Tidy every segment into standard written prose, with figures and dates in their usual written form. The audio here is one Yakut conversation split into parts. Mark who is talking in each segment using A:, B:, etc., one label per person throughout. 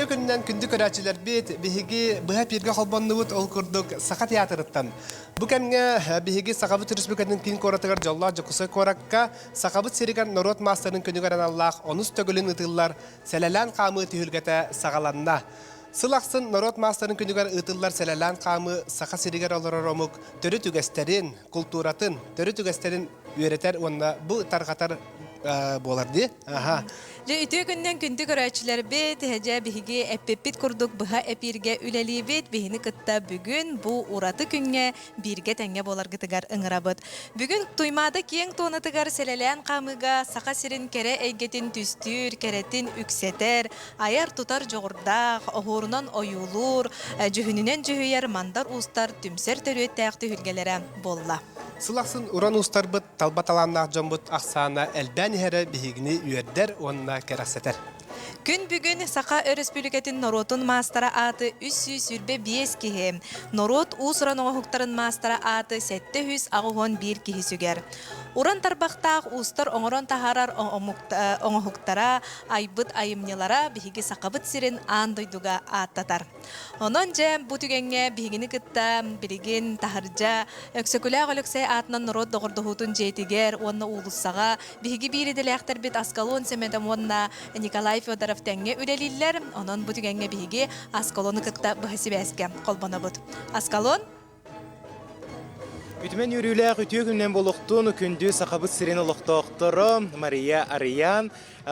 A: Үтүө күнүнэн күндү көрөөччүлэрбит, биһиги быһа эпииргэ холбоннубут, ол курдук Саха театрыттан. Бу кэмҥэ биһиги Сахабыт Республикатын киин куоратыгар дьоллоох Дьокуускай куоракка Сахабыт сиригэр норуот маастарын күнүгэр аналлаах онус төгүлүн ыытыллар Сэлэлээн хаамыы түһүлгэтэ саҕаланна. Сыл ахсын норуот маастарын күнүгэр ыытыллар Сэлэлээн хаамыы Саха сиригэр олорор омук төрүт үгэстэрин, култууратын, төрүт үгэстэрин үөрэтэр уонна бу тарҕатар буолар дии. Аха.
B: Дьэ, үтүө күннэн күндү көрөөччүлэрбит, дьэ, биһиги эппиппит курдук быһа эпииргэ үлэлиибит. Биһини кытта бүгүн бу ураты күҥҥэ бииргэ тэҥҥэ буоларгытыгар ыҥырабыт. Бүгүн Туймаада киэҥ туонатыгар сэлэлээн хаамыыга Саха сирин кэрэ эйгэтин түстүүр, кэрэтин үксэтэр, айар-тутар дьоҕурдаах, оһуорунан ойуулуур, дьүһүнүнэн дьүһүйэр мандар уустар түмсэр төрүөттээх түһүлгэлэрэ буолла.
A: Сыл ахсын уран уустарбыт талба талааннаах дьоммут ахсаана элбээн иһэрэ биһигини үөрдэр уонна кэрэхсэтэр.
B: Күн бүгүн Саха Өрөспүүбүлүкэтин норуотун маастара ааты 325 киһи, норуот уус-уран оҥоһуктарын маастара ааты 781 киһи сүгэр. Уран тарбахтаах уустар оҥорон таһаарар оҥоһуктара, айбыт айымньылара биһиги Сахабыт сирин аан дойдуга ааттатар. Онон дьэ бу түгэҥҥэ биһигини кытта билигин таһырдьа Өксөкүлээх Өлөксөй аатынан норуот доҕордоһуутун дьиэтигэр уонна уулуссаҕа биһиги биир идэлээхтэрбит Аскалон Сэмэнов уонна Николай Федоров тэҥҥэ үлэлииллэр. Онон бу түгэҥҥэ биһиги Аскалону кытта быһа сибээскэ холбонобут. Аскалон?
C: Үтүмэн үөрүүлээх үтүө күнүнэн буолуохтун күндү Сахабыт сирин олохтоохторо Мария Арыйаан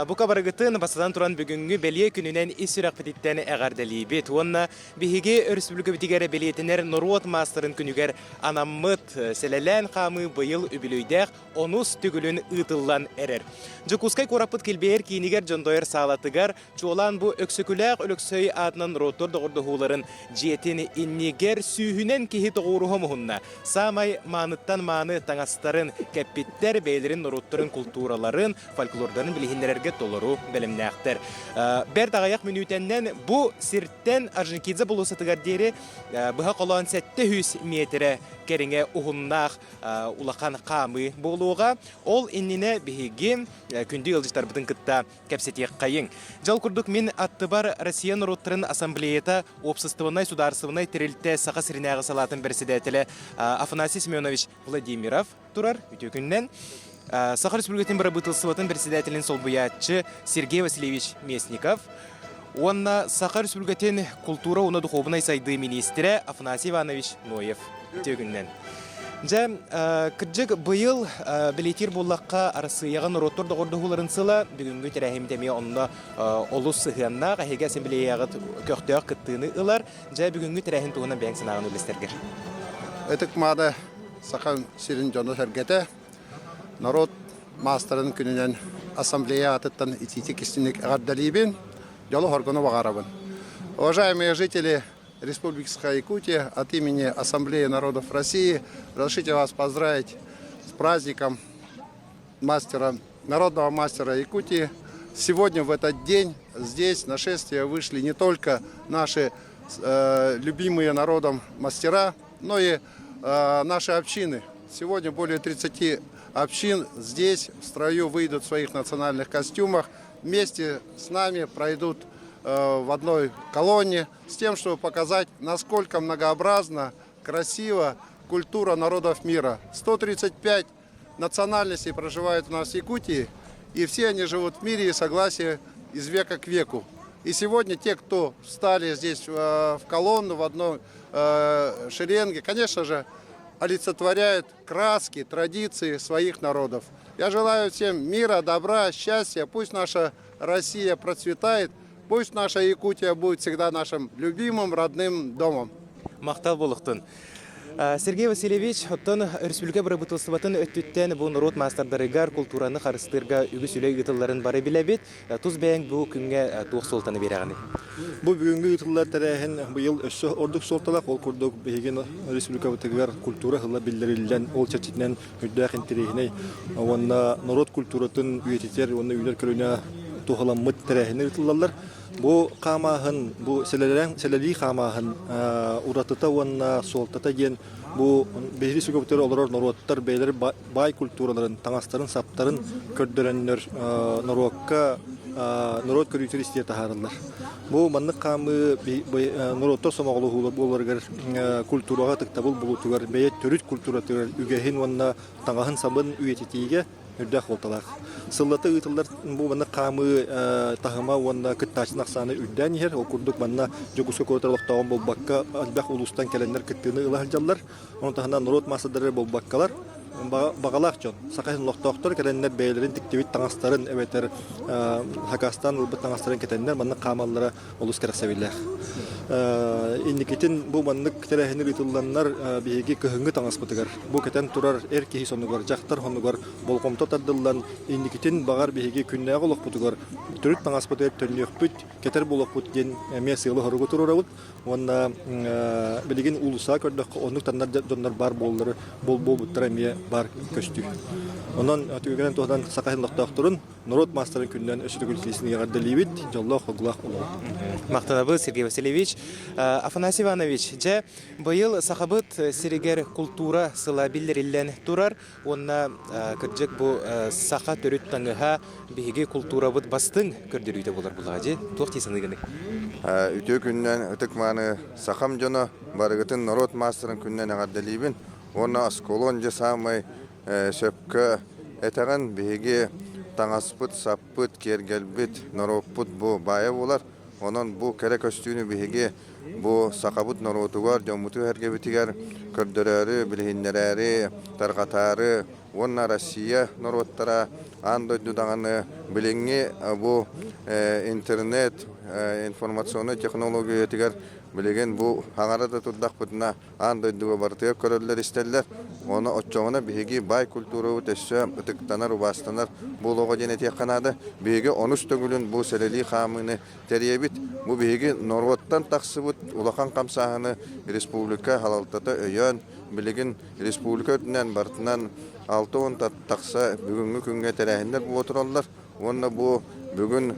C: бука барыгытын бастатан туран бүгүҥҥү бэлиэ күнүнэн ис сүрэхпититтэн эҕэрдэлиибит уонна биһиги өрөспүүбүлүкэбитигэр бэлиэтэнэр норуот маастарын күнүгэр анаммыт сэлэлээн хаамыы быйыл үбүлүөйдээх онус төгүлүн ыытыллан эрэр. Дьокуускай куораппыт килбиэйэр киинигэр дьондойор саалатыгар Чуолаан бу Өксөкүлээх Өлөксөй аатынан норуоттар доҕордоһууларын дьиэтин иннигэр сүүһүнэн киһи тоҕуоруһа муһунна. Саамай мааныттан мааны таҥастарын кэппиттэр, бэйэлэрин норуоттарын култуураларын, фольклордарын билиһиннэрэргэ толору бэлэмнээхтэр. Бэрт аҕыйах мүнүүтэннэн бу сиртэн Орджоникидзе болуоссатыгар диэри быһа холоон 700 миэтэрэ кэриҥэ уһуннаах улахан хаамыы буолуоҕа. Ол иннинэ биһиги күндү ыалдьыттарбытын кытта кэпсэтиэххэйиҥ. Дьол курдук мин аттыбар Россия норуоттарын ассамблеята уопсастыбаннай судаарыстыбаннай тэрилтэ Саха сиринээҕи салаатын бэрэссэдээтэлэ Афанасий Семенович Владимиров турар. Үтүө күнүнэн. Саха Республикатын бырабыыталыстыбатын бэрэссэдээтэлин солбуйааччы Сергей Васильевич Местников уонна Саха Республикатын култуура уонна духуобунай сайдыы миниистирэ Афанасий Иванович Ноев. Үтүө күнүнэн. Дьэ, кырдьык, быйыл бэлиэтиир буоллахха, Арассыыйаҕа норуоттар доҕордоһууларын сыла бүгүҥҥү тэрээһиммит эмиэ онно олус сыһыаннаах, эһиги ассамблеяҕыт көхтөөх кыттыыны ылар. Дьэ, бүгүҥҥү тэрээһин туһунан бэйэҥ санааҕын үллэстэргэр.
D: Ытык-мааны Саха сирин дьоно-сэргэтэ, норуот маастарын күнүнэн ассамблея аатыттан итиитик истиҥник эҕэрдэлиибин, дьолу-соргуну баҕарабын. Уважаемые жители Республики Саха-Якутия от имени Ассамблеи народов России разрешите вас поздравить с праздником мастера, народного мастера Якутии. Сегодня в этот день здесь на шествие вышли не только наши э, любимые народом мастера, но и э, наши общины. Сегодня более 30 общин здесь в строю выйдут в своих национальных костюмах. Вместе с нами пройдут э, в одной колонне с тем, чтобы показать, насколько многообразна, красива культура народов мира. 135 национальностей проживают у нас в Якутии, и все они живут в мире и согласии из века к веку. И сегодня те, кто встали здесь э, в колонну, в одной э, шеренге, конечно же, олицетворяют краски, традиции своих народов. Я желаю всем мира, добра, счастья. Пусть наша Россия процветает, пусть наша Якутия будет всегда нашим любимым родным домом.
C: Махтал буолуохтун. Сергей Васильевич, оттон өрөспүүбүлүкэ бырабыыталыстыбатын өттүттэн бу норуот маастардарыгар култуураны харыстыырга үгүс үлэ ыытылларын бары билэбит. Тус бэйэҥ бу күҥҥэ туох суолтаны биэрэҕиний?
E: Бу бүгүҥҥү ыытыллар тэрээһин быйыл өссө ордук суолталаах. Ол курдук биһиги республикабытыгар культура сыла биллэриллэн, ол чэрчитинэн үрдээх интэриэһинэй уонна норуот культуратын үйэтитэр уонна үүнэр көлүөнэ туһуламмыт тэрээһиннэр ыытыллаллар. Бу хаамааһын, бу сэлэлии хаамааһын уратыта уонна суолтата диэн бу биһиги сүгэбитигэр олорор норуоттар бэйэлэрин баай культураларын, таҥастарын-саптарын көрдөрөннөр норуокка норуот көрүүтүн истиэ таһаараллар. Бу маннык хаамыы норуоттар сомоҕолоһуулар буоларыгар культураҕа ытыктабыл булуутугар бэйэ төрүт культуратыгар үгэһин уонна таҥаһын-сабын үйэтитиигэ үрдээх суолталаах. Сыллата ыытыллар бу маннык хаамыы таһыма уонна кыттааччы ахсаана үрдээн иһэр. Ол курдук манна Дьокуускай куорат олохтооҕун буолбакка элбэх улуустан кэлэннэр кыттыыны ыла сылдьаллар. Ону таһынан норуот маастардара буолбаккалар баҕалаах дьон, саха иһин олохтоохтор кэлэннэр бэйэлэрин тиктибит таҥастарын эбэтэр хакастаан ылбыт таҥастарын кэтэннэр маннык хаамаллара олус кэрэхсэбиллээх. Инникитин бу маннык тэрээһиннэр ыытылланнар биһиги кыһыҥҥы таҥаспытыгар бу кэтэн турар эр киһи сонугар, дьахтар сонугар болҕомто тардыллан инникитин баҕар биһиги күннээҕи олохпутугар төрүт таҥаспытыгар төннүөхпүт, кэтэр буолуохпут диэн эмиэ сыалы-соругу туруорабыт. Уонна билигин уулуссаҕа көрдөххө оннук таннар дьоннор баар буоллары буолбуттара эмиэ баар көстүү. Онон түгэнэн туһанан саха иһин олохтоохторун норуот маастарын күнүнэн өссө төгүл киисин эҕэрдэлиибит, дьоллоох хоглаах олоҕу.
C: Махтанабыт Сергей Васильевич. Афанасий Иванович, дьэ, быйыл Сахабыт сиригэр култуура сыла биллэриллэн турар уонна кырдьык бу саха төрүт таҥаһа биһиги култуурабыт бастыҥ көрдөрүүтэ буолар булаҕа дьи туох дии саныыгыный?
F: Үтүө күнүнэн ытык-мааны сахам дьоно барыгытын норуот маастарын күнүнэн эҕэрдэлиибин уонна оскуола дьэ саамай Сөпкө этэҕин, биһиги таҥаспыт, саппыт, киэргэлбит, норуоппут бу баайа буолар. Онон бу кэрэ көстүүнү биһиги бу сахабыт норуотугар, дьоммутугар-сэргэбитигэр көрдөрөөрү, билиһиннэрээри, тарҕатаары уонна Россия норуоттара аан дойду даҕаны билиҥҥи бу интернет информационнай технологиятыгар билигин бу хаҥара да турдахпытына аан дойдуга барытыгар көрөллөр-истэллэр. Ону оччоҕуна биһиги баай культурабыт өссө ытыктанар, убаастанар буолуоҕа диэн этиэххэ наада. Биһиги онус төгүлүн бу сэлэлии хаамыыны тэрийэбит. Бу биһиги норуоттан тахсыбыт улахан хамсааһыны республика салалтата өйөөн, билигин республика үрдүнэн барытынан 60 тахса бүгүҥҥү күҥҥэ тэрээһиннэр буола тураллар. Уонна бу бүгүн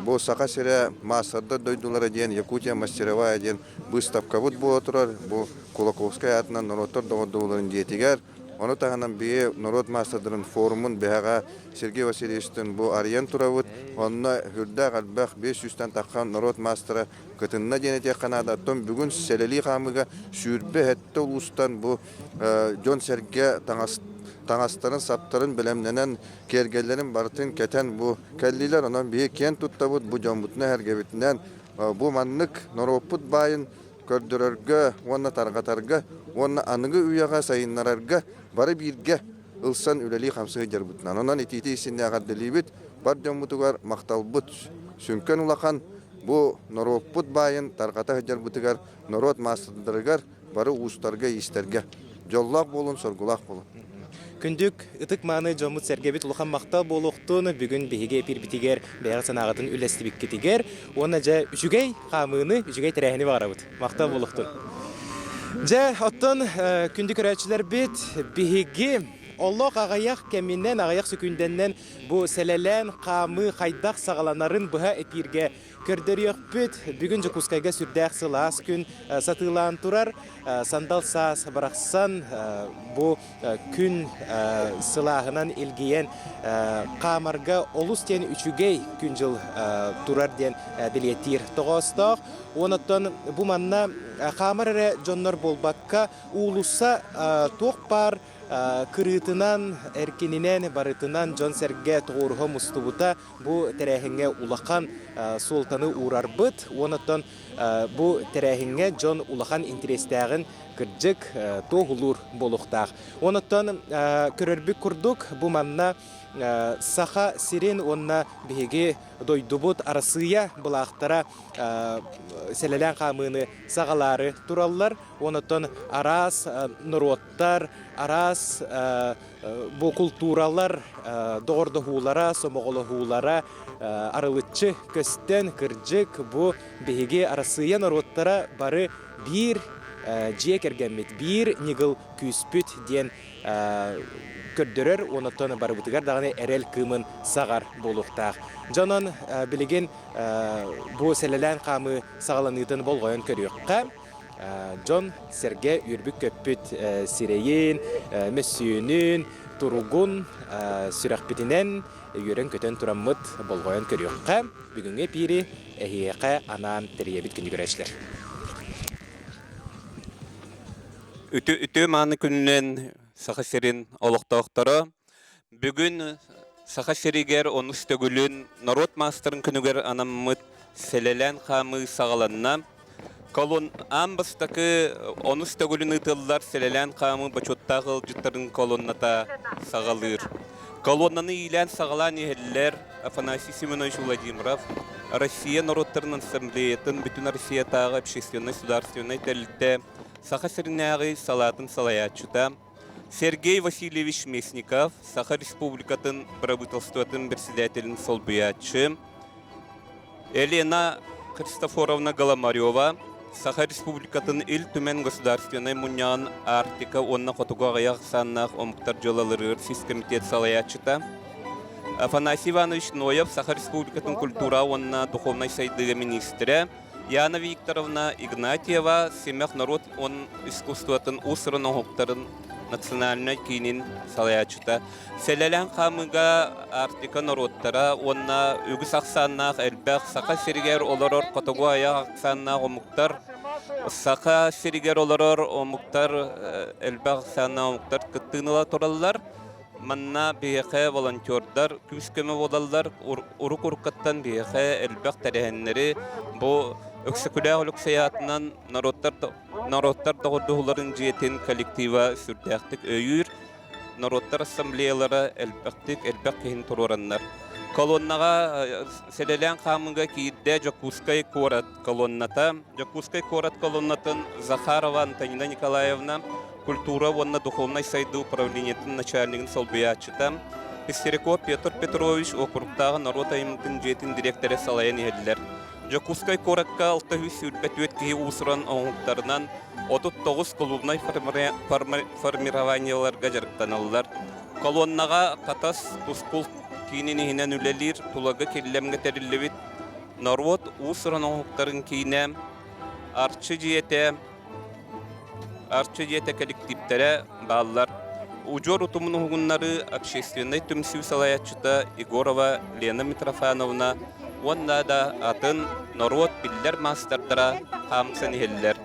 F: бу Саха сирэ маастардар дойдулара диэн Якутия мастеровая диэн быыстапкабыт буола турар. Бу Кулаковскай аатынан норуоттар доҕордоһууларын дьиэтигэр. Ону таһынан биһи норуот маастардарын форумун бэһэҕэ Сергей Васильевичтын бу арыйан турабыт. Онно үрдээх элбэх 500-тэн таххан норуот маастара кытынна диэн этиэххэ наада. Оттон бүгүн сэлэлии хаамыыга 27 улуустан бу дьон-сэргэ таҥас таҥастарын, саптарын бэлэмнэнэн киэргэллэрин барытын кэтэн бу кэллилэр. Онон биһи киэн туттабыт бу дьоммутунан-сэргэбитинэн бу маннык норуоппут баайын көрдөрөргө уонна тарҕатарга уонна аныгы үйэҕэ сайыннарарга бары бииргэ ылсан үлэлии-хамсыы сылдьарбытынан. Онон итиити истиннээх эҕэрдэлиибит, бар дьоммутугар махталбыт сүҥкэн улахан бу норуоппут баайын тарҕата сылдьарбытыгар норуот маастардарыгар бары уустарга-иистэргэ дьоллоох буолун, соргулаах буолун.
C: Күндүк, ытык-мааны дьоммут-сэргэбит улахан махтал буолуохтун бүгүн биһиги эпиирбитигэр бэйэҕит санааҕытын үллэстибиккитигэр уонна дьэ үчүгэй хаамыыны, үчүгэй тэрээһини баҕарабыт. Махтал буолуохтун. Дьэ, оттон күндү көрөөччүлэрбит, биһиги олох аҕыйах кэминэн, аҕыйах сөкүүндэннэн бу сэлэлээн хаамыы хайдах саҕаланарын быһа эпииргэ Көрдөрүөхпүт. Бүгүн Дьокуускайга сүрдээх сылаас күн сатыылаан турар. Сандал саас барахсан бу күн сылааһынан илгийэн хаамарга олус диэн үчүгэй күн-дьыл турар диэн бэлиэтиир тоҕоостоох. Онон бу манна хаамар эрэ дьоннор буолбакка, уулусса туох баар кырыытынан, эркининэн, барытынан дьон-сэргэ тоҕуоруһа мустубута бу тэрээһиҥҥэ улахан суолтаны уурарбыт уонна оттон бу тэрээһиҥҥэ дьон улахан интэриэстээҕин кырдьык туоһулуур буолуохтаах. Онон көрөрбүт курдук бу манна Саха сирин уонна биһиги дойдубут Арассыыйа былаахтара сэлэлээн хаамыыны саҕалаары тураллар. Онон араас норуоттар, араас Бу култууралар доҕордоһуулара, сомоҕолоһуулара арылыччы көстөн, кырдьык, бу биһиги Арассыыйа норуоттара бары биир дьиэ кэргэммит, биир ньыгыл күүспүт диэн көрдөрөр, онтон барыбытыгар даҕаны эрэл кыымын саҕар буолуохтаах. Дьонон билигин бу сэлэлээн хаамыы саҕаланыытын болҕойон көрүөххэ. Дьон сэргэ үөрбүт-көппүт сирэйин, мөссүөнүн, туругун сүрэхпитинэн үөрэн-көтөн тураммыт болҕойон көрүөххэ. Бүгүҥҥү эпиири эһиэхэ анаан тэрийэбит күндү көрөөччүлэр.
G: Үтүө мааны күнүнэн Саха сирин олохтоохторо бүгүн Саха сиригэр онус төгүлүн норуот маастарын күнүгэр анаммыт сэлэлээн хаамыы саҕаланна. Колон аан бастакы онус төгүлүн ыытыллар сэлэлээн хаамыы бочуоттаах ыалдьыттарын колонната саҕалыыр. Колоннаны иилээн-саҕалаан иһэллэр Афанасий Семенович Владимиров, Россия норуоттарын ассамблеятын Бүтүн Россиятааҕы общественнай судаарственнай тэрилтэ Саха сиринээҕи салаатын салайааччыта, Сергей Васильевич Местников, Саха Республикатын Бырабыыталыстыбатын председателин солбуйааччы, Елена Христофоровна Голомарева, Саха Республикатын Ил Түмэн Государственнай Мунньаҕын Арктика уонна Хотугу аҕыйах ахсааннаах омуктар дьыалаларыгар сис комитет салайааччыта, Афанасий Иванович Ноев, Саха Республикатын культура уонна духовнай сайдыыга министрэ, Яна Викторовна Игнатьева Симэх норуот он искусствотын уус-уран оҥоһуктарын национальнай киинин салайааччыта. Сэлэлээн хаамыыга Арктика норуоттара уонна үгүс ахсааннаах элбэх Саха сиригэр олорор хотугу айах ахсааннаах омуктар Саха сиригэр олорор омуктар элбэх ахсааннаах омуктар кыттыыны ыла тураллар. Манна биһиэхэ волонтердар күүс-көмө буолаллар. Урук-уруккаттан биһиэхэ элбэх тэрээһиннэри бу Өксөкүлээх Өлөксөй аатынан норуоттар норуоттар доҕордоһууларын дьиэтин коллектива сүрдээхтик өйүүр. Норуоттар ассамблеялара элбэхтик элбэх киһини туруораннар. Колоннаҕа сэлэлээн хаамыыга киирдэ Дьокуускай куорат колонната. Дьокуускай куорат колоннатын Захарова Антонина Николаевна культура уонна духовнай сайдыы управлениетын начальнигын солбуйааччыта Пестеряков Петр Петрович уокуруктааҕы норуот айымньытын дьиэтин дириэктэрэ салайан иһэллэр. Дьокуускай куоракка 624 киһи уус-уран оҥоһуктарынан 39 клубнай формированиеларга дьарыктаналлар. Колоннаҕа Хатас Тускул киинин иһинэн үлэлиир Тулагы Киллэмҥэ тэриллибит норуот уус-уран оҥоһуктарын киинэ Арчы дьиэтэ Арчы дьиэтэ кэлэктииптэрэ бааллар. Удьуор утумун уһугуннарыы общественнай түмсүү салайааччыта Егорова Лена Митрофановна уонна да атын норуот биллэр маастардара хаамсан иһэллэр.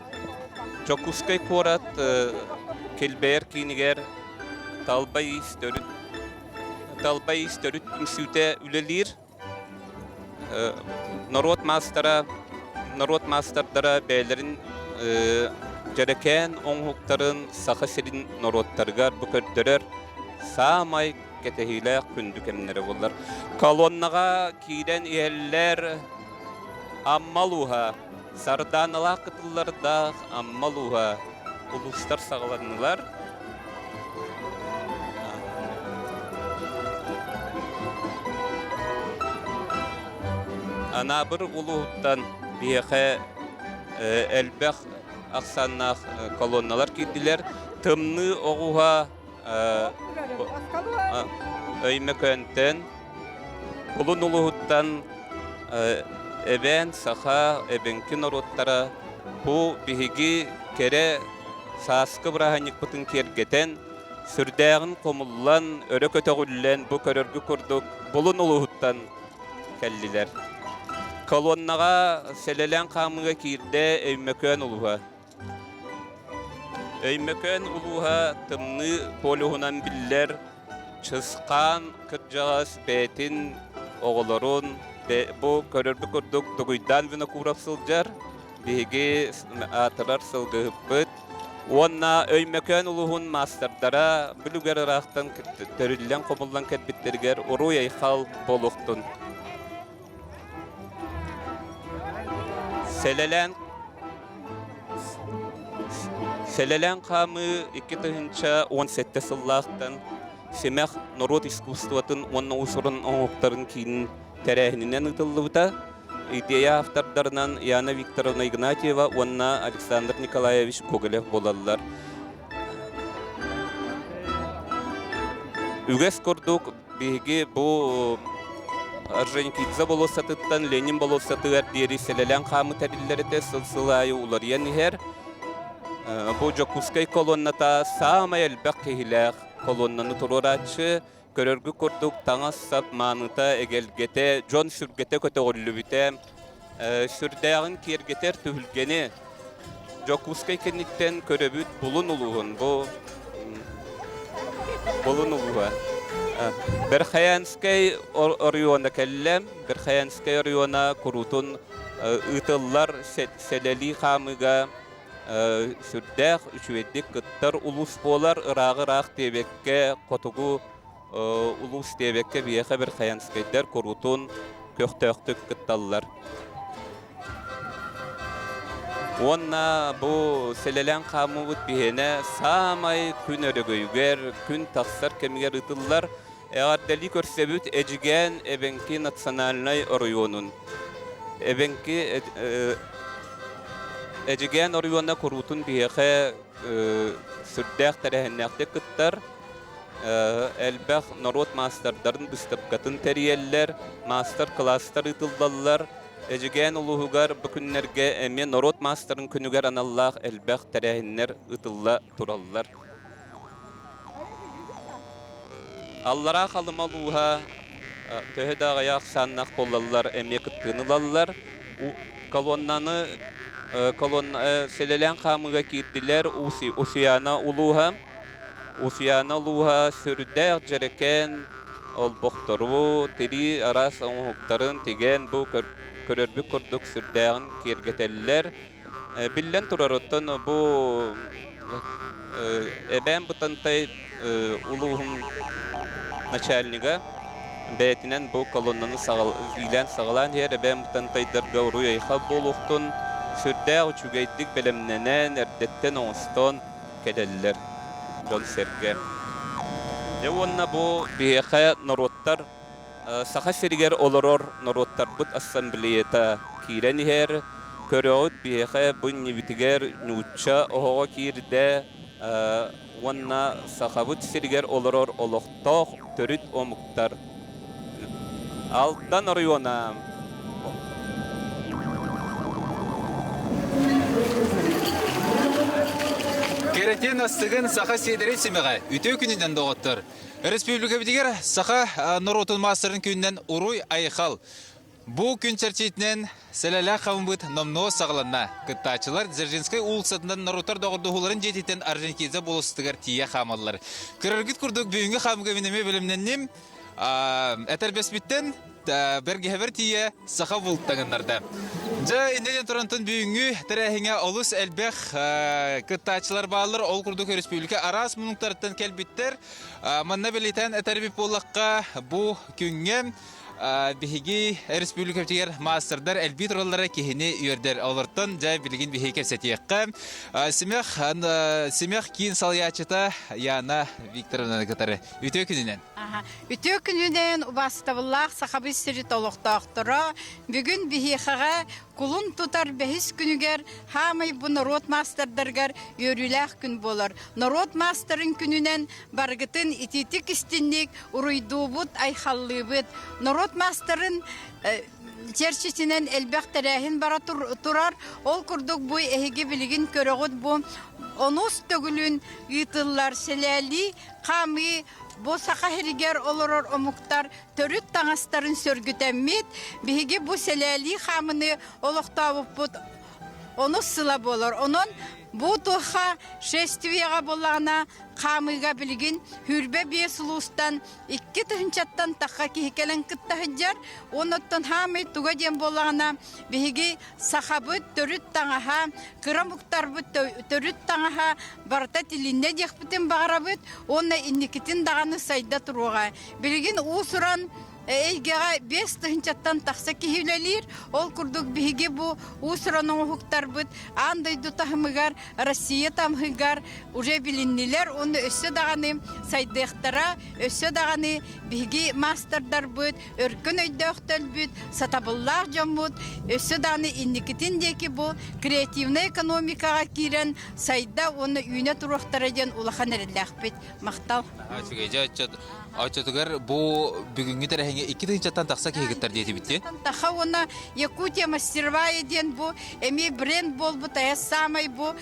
G: Дьокуускай куорат килбэйэр киинигэр Талба иис төрүт Талба иис төрүт түмсүүтэ үлэлиир. Норуот маастара норуот маастардара бэйэлэрин дьэрэкээн оҥоһуктарын Саха сирин норуоттарыгар бу көрдөрөр саамай кэтэһиилээх күндү кэмнэрэ буоллар. Колоннаҕа киирэн иһэллэр Амма улууһа, Сардааналаах кытыллардаах Амма улууһа улуустар саҕаланнылар. Анаабыр улууһуттан биһиэхэ элбэх ахсааннаах колонналар киирдилэр. Тымныы оҕуһа Өймөкөөнтөн, Кулун улууһуттан эбээн, саха, эбэҥки норуоттара бу биһиги кэрэ сааскы бырааһынньыкпытын киэргэтэн, сүрдээҕин хомуллан, өрө көтөҕүллэн бу көрөргү курдук Булун улууһуттан кэллилэр. Колоннаҕа сэлэлээн хаамыыга киирдэ Өймөкөөн улууһа. Өймөкөөн улууһа тымныы полюһунан биллэр Чысхаан кырдьаҕас бэйэтин оҕолорун бу көрөрбүт курдук Дугуйдаан Винокуров сылдьар, биһиги аатырар сылгыһыппыт уонна Өймөкөөн улууһун маастардара бүлүгэр ыраахтан төрүллэн-хомуллан кэлбиттэригэр уруй-айхал буолуохтун. Сэлэлээн Сэлэлээн хаамыы 2017 сыллаахтан Симэх норуот искусствотын уонна уус-уран оҥоһуктарын киинин тэрээһининэн ыытыллыбыта. Идея автордарынан Яна Викторовна Игнатьева уонна Александр Николаевич Гоголев буолаллар. Үгэс курдук биһиги бу Орджоникидзе болуоссатыттан Ленин болуоссатыгар диэри сэлэлээн хаамыы тэриллэр этэ, сыл-сыл аайы уларыйан иһэр. Бу Дьокуускай колонната саамай элбэх киһилээх колоннаны туруорааччы. Көрөргүт курдук таҥас-сап мааныта, эгэлгэтэ, дьон сүргэтэ көтөҕүллүбүтэ. Сүрдээҕин киэргэтэр түһүлгэни Дьокуускай кэнниттэн көрөбүт Булун улууһун. Бу Булун улууһа. Верхоянскай оройуона кэллэ. Верхоянскай оройуона куруутун ыытыллар сэлэлии хаамыыга сүрдээх үчүгэйдик кыттар улуус буолар. Ырааҕы-ыраах диэбэккэ, хотугу улуус диэбэккэ биһиэхэ Верхоянскайдар куруутун көхтөөхтүк кытталлар. Уонна бу сэлэлээн хаамыыбыт биһиэнэ саамай күн өрөгөйүгэр, күн тахсар кэмигэр ыытыллар. Эҕэрдэлии көрсөбүт Эдьигээн Эбэҥки национальнай оройуонун. Эбэҥки Эдьигээн оройуона куруутун биһиэхэ сүрдээх тэрээһиннээхтик кыттар. Элбэх норуот маастардарын быыстапкатын тэрийэллэр, маастар-кылаастар ыытыллаллар. Эдьигээн улууһугар бу күннэргэ эмиэ норуот маастарын күнүгэр аналлаах элбэх тэрээһиннэр ыытылла тураллар. Аллараа Халыма улууһа төһө да аҕыйах ахсааннаах буоллаллар эмиэ кыттыыны ылаллар. Колоннаны колонна сэлэлээн хаамыыга киирдилэр Усуйаана улууһа. Усуйаана улууһа сүрдээх дьэрэкээн олбохтору, тирии араас оҥоһуктарын тигэн бу көрөрбүт курдук сүрдээҕин киэргэтэллэр. Биллэн турар, оттон бу Эбээн Бытантай улууһун начальнига бэйэтинэн бу колоннаны иилээн-саҕалаан иһэр Эбээн Бытантайдарга уруй-айхал буолуохтун, сүрдээх үчүгэйдик бэлэмнэнэн, эрдэттэн оҥостон кэлэллэр дьон-сэргэ. Дьэ уонна бу биһиэхэ норуоттар Саха сиригэр олорор норуоттарбыт ассамблеята киирэн иһэр. Көрөҕүт биһиэхэ бу иннибитигэр нуучча оһоҕо киирдэ уонна Сахабыт сиригэр олорор олохтоох төрүт омуктар Алдан оройуона
C: Кэрэтиэн астыгын саха сиэдэрэй симэҕэ үтүө күнүнэн доҕоттор! Республикабытыгар саха норуотун маастарын күнүнэн уруй-айхал! Бу күн чэрчитинэн сэлэлээх хабыммыт номнуо саҕаланна. Кыттааччылар Дзержинскэй уулуссатынан норуоттар доҕордоһууларын дьиэтиттэн Орджоникидзе болуоссатыгар тиийэ хаамаллар. Көрөргүт курдук бүгүҥҥү хаамыыга мин эмиэ бэлэмнэнним. Этэрбэспиттэн бэргэһэбэр тиийэ саха бултаҥыннарда. Дьэ, иннинэн турантан бүгүҥҥү тэрээһиҥҥэ олус элбэх кыттааччылар бааллар. Ол курдук республика араас муннуктарыттан кэлбиттэр. Манна бэлиэтээн этэрбит буоллахха, бу күҥҥэ биһиги республикабытыгар маастардар элбии тураллара киһини үөрдэр. Олортон дьэ билигин биһиги кэпсэтиэххэ. Симэх Симэх киин салайааччыта Яна Викторовнаны кытары. Үтүө күнүнэн.
H: Үтүө күнүнэн убаастабыллаах Сахабыт сирит олохтоохторо, бүгүн биһиэхэҕэ кулун тутар бэһис күнүгэр хаамай бу норуот маастардарыгар үөрүүлээх күн буолар. Норуот маастарын күнүнэн барыгытын итиитик истинник уруйдуубут, айхаллыыбыт. Норуот маастарын чэрчитинэн элбэх тэрээһин бара турар. Ол курдук бу эһиги билигин көрөҕүт бу онус төгүлүн ыытыллар сэлээлии хаамыы бу Саха сиригэр олорор омуктар төрүт таҥастарын сөргүтэммит, биһиги бу сэлээлии хаамыны олохтообуппут онус сыла буолар. Онон бу туохха шествиеҕа буоллаҕына хаамыыга билигин 25 улуустан 2 тыһыынчаттан тахха киһи кэлэн кытта сылдьар. Оннуттан хаамый туга диэн буоллаҕына биһиги сахабыт төрүт таҥаһа, кыра омуктарбыт төрүт таҥаһа барыта тилиннэ диэхпитин баҕарабыт уонна инникитин даҕаны сайда туруоҕа. Билигин уус-уран. эйгэҕэ 5 тыһыынчаттан тахса киһи үлэлиир. Ол курдук биһиги бу уус-уран оҥоһуктарбыт аан дойду таһымыгар, Россия таһымыгар уже билиннилэр уонна өссө даҕаны сайдыахтара, өссө даҕаны биһиги маастардарбыт, өркөн өйдөөхтөрбүт, сатабыллаах дьоммут өссө даҕаны инникитин диэки бу креативнай экономикаҕа киирэн сайда уонна үүнэ туруохтара диэн улахан эрэллээхпит. Махтал.
C: Үчүгэй дьэ оччотугар бу бүгүҥҥү тэрээһиҥҥэ 2 тыһыынчаттан тахса киһи кыттар диэтибит дии.
H: Таха уонна Якутия мастеровая диэн бу эмиэ бренд буолбут айа саамай бу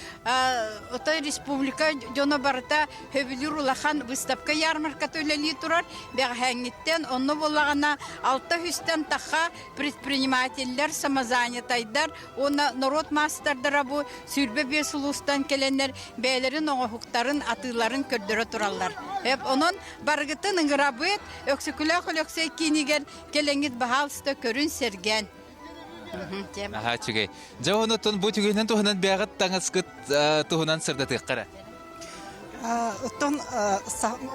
H: отой республика дьоно барыта сөбүлүүр улахан выставка ярмарката үлэлии турар. Бэҕэһээҥҥиттэн онно буоллаҕына алта үстэн таха предпринимателлэр, самозанятайдар уонна норуот маастардара бу 25 улуустан кэлэннэр бэйэлэрин оҥоһуктарын, атыыларын көрдөрө тураллар. Онон барыгытын ыҥырабыт, Өксөкүлээх Өлөксөй киинигэр кэлэҥҥит баһаалыста көрүн сэргээн.
C: Аһаа үчүгэй. Дьэ онутун бу түгэнин туһунан бэйэҕит таҥаскыт туһунан сырдатыахха эрэ.
I: Оттон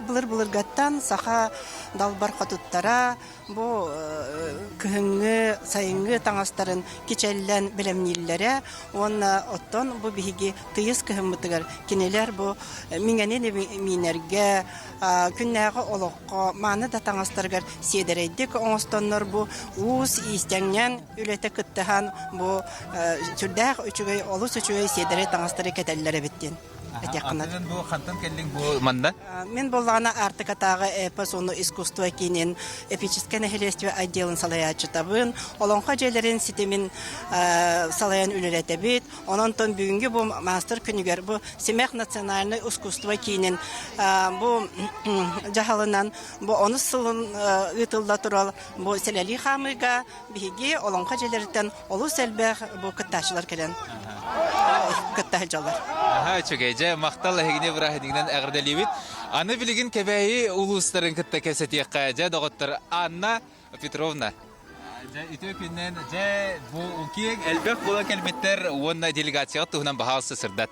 I: былыр-былыргаттан саха далбар хотуттара бу кыһыҥҥы, сайыҥҥы таҥастарын кичэллэн бэлэмнииллэрэ уонна оттон бу биһиги тыйыс кыһыммытыгар кинилэр бу миҥэни миинэргэ, күннээҕи олоххо мааны да таҥастарыгар сиэдэрэйдик оҥостоннор бу уус иистэҥҥэн үлэтэ кыттыһан бу сүрдээх үчүгэй олус үчүгэй сиэдэрэй таҥастары кэтэллэр эбит диэн этиэххэ
C: Атын бу хантан кэллиҥ бу манна?
I: Мин буоллаҕына Аартыкатааҕы эпос уонна искусство киинин эпическэй нэһилиэстибэ отделын салайааччытабын, Олоҥхо дьиэлэрин ситимин салайан үлэлэтэбит. Онон бүгүҥҥү бу маастар күнүгэр бу Симэх национальнай искусство киинин бу дьаһалынан бу онус сылын ыытылла турар бу сэлэлии хаамыыга биһиги Олоҥхо дьиэлэриттэн олус элбэх бу кыттааччылар кэлэн кытта сылдьаллар.
C: Аһаа, үчүгэй. Дьэ, махтал эһигини бырааһынньыгынан эҕэрдэлиибит. Аны билигин Кэбээйи улуустарын кытта кэпсэтиэххэ. Дьэ, доҕоттор, Анна Петровна. Дьэ, үтүө күннэн, дьэ, бу киэҥ элбэх буола кэлбиттэр уонна делегацияҕа туһунан баһаалыста сырдат.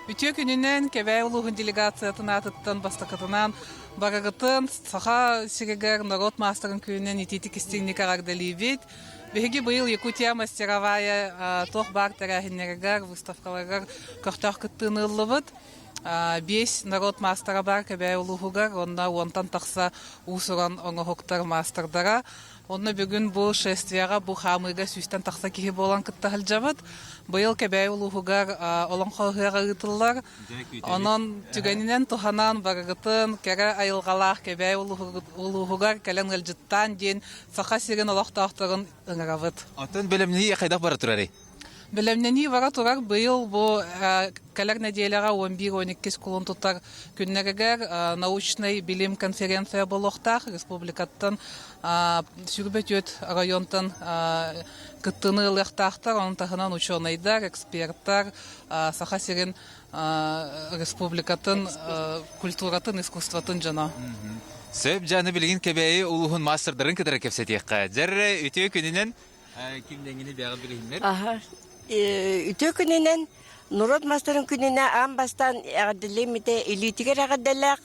J: Үтүө күнүнэн Кэбээйи улууһун делегациятын аатыттан бастакытынан барыгытын Саха сиригэр норуот маастарын күнүнэн итиитик истиҥник эҕэрдэлиибит. Биһиги быйыл Якутия мастеровая туох баар тэрээһиннэригэр, выставкаларыгар көхтөөх кыттыыны ыллыбыт. Биэс норуот маастара баар Кэбээйи улууһугар уонна уонтан тахса уус-уран оҥоһуктар маастардара. Онно бүгүн бу шествияҕа, бу хаамыыга сүүстэн тахса киһи буолан кытта сылдьабыт. Быйыл Кэбээйи улууһугар Олоҥхо ыһыаҕа ыытыллар. Онон түгэнинэн туһанан барыгытын кэрэ айылҕалаах Кэбээйи улууһугар кэлэн ыалдьыттаан диэн Саха сирин олохтоохторун ыҥырабыт.
C: Оттон бэлэмнэнии хайдах бара турарый?
J: Бэлэмнэнии бара турар. Быйыл бу кэлэр нэдиэлэҕэ 11-12 кулун тутар күннэригэр научнай билим конференция буолуохтаах. Республикаттан 24 районтан кыттыыны ылыахтаахтар. Ону таһынан учуонайдар, эксперттар, Саха сирин республикатын культуратын, искусствотын дьоно.
C: Сөп, дьэ, билигин Кэбээйи улууһун маастардарын кытары кэпсэтиэххэ. Дьэр, үтүө күнүнэн Ким дэҥини бэҕэ билиһиннэр?
K: Аха. Үтүө күнүнэн норуот маастарын күнүнэ аан бастаан эҕэрдэлиэммитэ илиитигэр эҕэрдэлээх,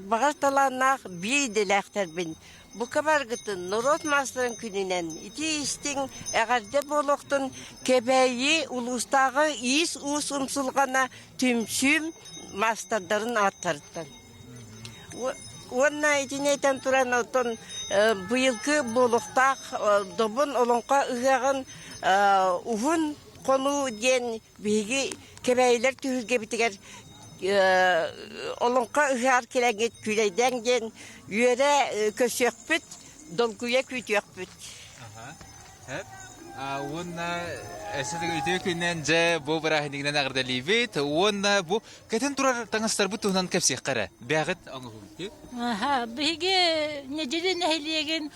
K: баҕар талааннаах биир идэлээхтэрбин. Бука баргытын норуот маастарын күнүнэн ити истиҥ эҕэрдэ буолуохтун Кэбээйи улуустааҕы иис-уус умсулҕана түмсүүм маастардарын ааттарыттан. Уонна итини этэн туран, оттон быйылгы буолуохтаах Добун Олоҥхо ыһыаҕын уһун хонуу диэн биһиги кэбээйилэр түһүлгэбитигэр Олоҥхо ыһыаҕар кэлэҥҥит күүлэйдээҥ диэн үөрэ көрсүөхпүт, долгуйа күүтүөхпүт.
C: Уонна үтүө күнүнэн дьэ бу бырааһынньыгынан эҕэрдэлиибит уонна бу кэтэн турар таҥастарбыт туһунан кэпсиэххэ эрэ. Бэҕит оҥоһугут
L: Аха, биһиги Ньидьили нэһилиэгин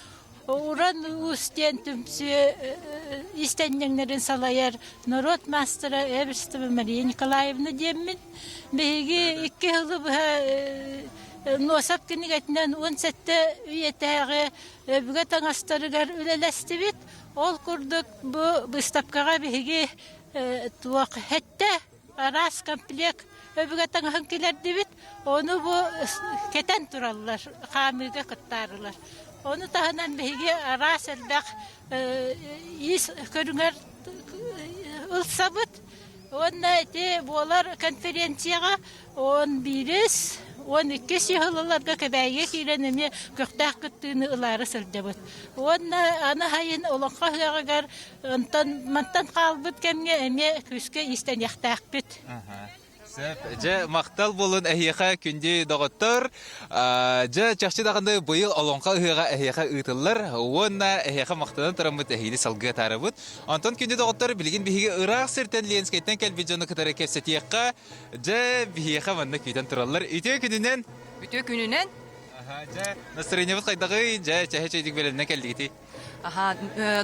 L: Уран Уус диэн түмсүү истэнньэҥнэрин салайар норуот маастара Эверстова Мария Николаевна диэммин. Биһиги икки сылы быһа Носов кинигэтинэн 17 үйэтээҕи өбүгэ таҥастарыгар үлэлэстибит. Ол курдук бу быыстапкаҕа биһиги туох сэттэ араас комплект өбүгэ таҥаһын киллэрдибит. Ону бу кэтэн тураллар, хаамыыга кыттаарылар. Ону таһынан биһиги араас элбэх ис көрүҥэр ылсабыт. Уонна ити буолар конференцияҕа 11-ис, 12-ис ыһылларга Кэбээйигэ киирэн эмиэ көхтөөх кыттыыны ылаары сылдьабыт. Уонна аны сайын Олоҥхо ыһыаҕыгар онтон мантан хаалбыт кэмҥэ эмиэ күүскэ иистэниэхтээхпит.
C: Сөп. Дьэ, махтал буолун эһиэхэ, күндү доҕоттор. Дьэ, чахчы даҕаны быйыл Олоҥхо ыһыаҕа эһиэхэ ыытыллар уонна эһиэхэ махтанан тураммыт эһиини салгыы атаарабыт. Онтон күндү доҕоттор, билигин биһиги ыраах сиртэн Ленскэйтэн кэлбит дьону кытары кэпсэтиэххэ. Дьэ, биһиэхэ манна күүтэн тураллар. Үтүө күнүнэн!
M: Үтүө күнүнэн!
C: Дьэ, настроениебыт хайдаҕый? Дьэ, чэһэ чэйдик бэлэмнэн кэллигитий?
M: Аха,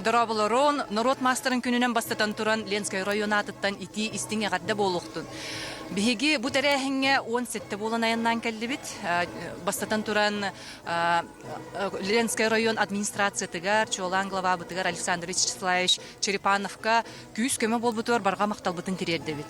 M: дорооболорун, норуот маастарын күнүнэн бастатан туран Ленскэй район аатыттан итии истиҥ эҕэрдэ буолуохтун. Биһиги бу тэрээһиҥҥэ 17 буолан айаннаан кэллибит. Бастатан туран Ленскэй район администрациятыгар, чуолаан главабытыгар Александр Вячеславович Черепановка күүс-көмө буолбутугар барҕа махталбытын тириэрдэбит.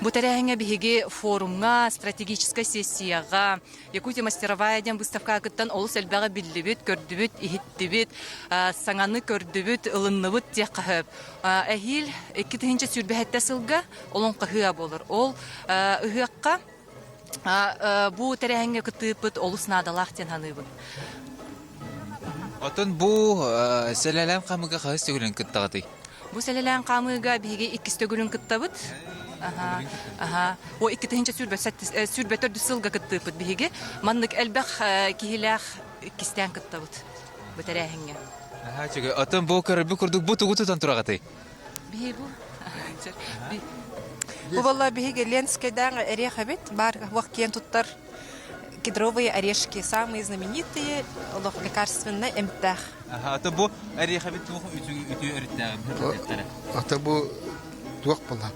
M: Бу тэрээһиҥҥэ биһиги форумҥа, стратегическай сессияҕа, Якутия мастеровая диэн выставкаҕа кыттан олус элбэҕи биллибит, көрдүбүт, иһиттибит, саҥаны көрдүбүт, ылынныбыт диэххэ сөп. Эһиил 2027 сылга Олоҥхо ыһыаҕа буолар. Ол ыһыахха бу тэрээһиҥҥэ кыттыыппыт олус наадалаах диэн саныыбын.
C: Оттон бу сэлэлээн хаамыыга хаһыс төгүлүн кыттаҕытый?
M: Бу сэлэлээн хаамыыга биһиги иккис төгүлүн кыттабыт. Аха, аха. О 2024 сылга кыттыыппыт биһиги. Маннык элбэх киһилээх иккистээн кыттабыт бу тэрээһиҥҥэ.
C: Аха, чүгэй. Оттон бу көрөрбүт курдук бу тугу тутан тураҕытый?
M: Биһи бу
B: Бу буолла биһиги Ленскэйдээх эриэх эбит. Бар уох киэн туттар кедровые орешки самые знаменитые олох лекарственный эмтээх.
C: Ата бу орешабит туох үтүө өрүттээҕин
N: Ата бу туох була.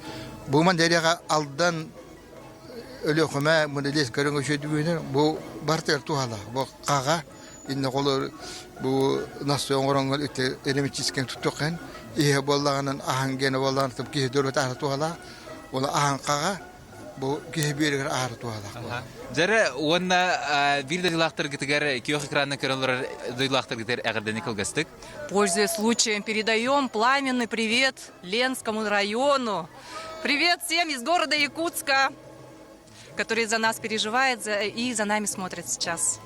N: Бу ман дереға алдан Өлүөхүмэ муналес көрүҥ үчүгүйүнэн бу бартыгар туһала. Бу хаҕа инне холор бу настой оҥороҥҥор ити элемичискэн туттуоххын иһэ буоллаҕынан аһан гена буоллаҕына киһи дөрөт аһара туһала. Ол аһан хаҕа бу киһи биэригэр аһара туһалаах.
C: Дьэрэ уонна биир дойдулаахтаргытыгар күөх экранна көрөн олорор дойдулаахтаргытыгар эҕэрдэни кылгастык.
M: Пользуясь случаем, передаем пламенный привет Ленскому району. Привет всем из города Якутска, который за нас переживает и за нами смотрит сейчас.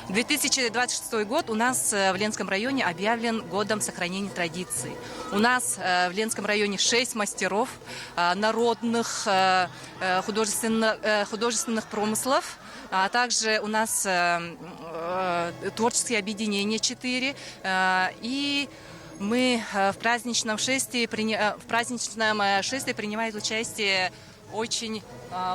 M: 2026 год у нас в Ленском районе объявлен годом сохранения традиций. У нас в Ленском районе 6 мастеров народных художественных, художественных промыслов, а также у нас творческие объединения 4 и мы в праздничном шествии, в праздничном шествии принимают участие очень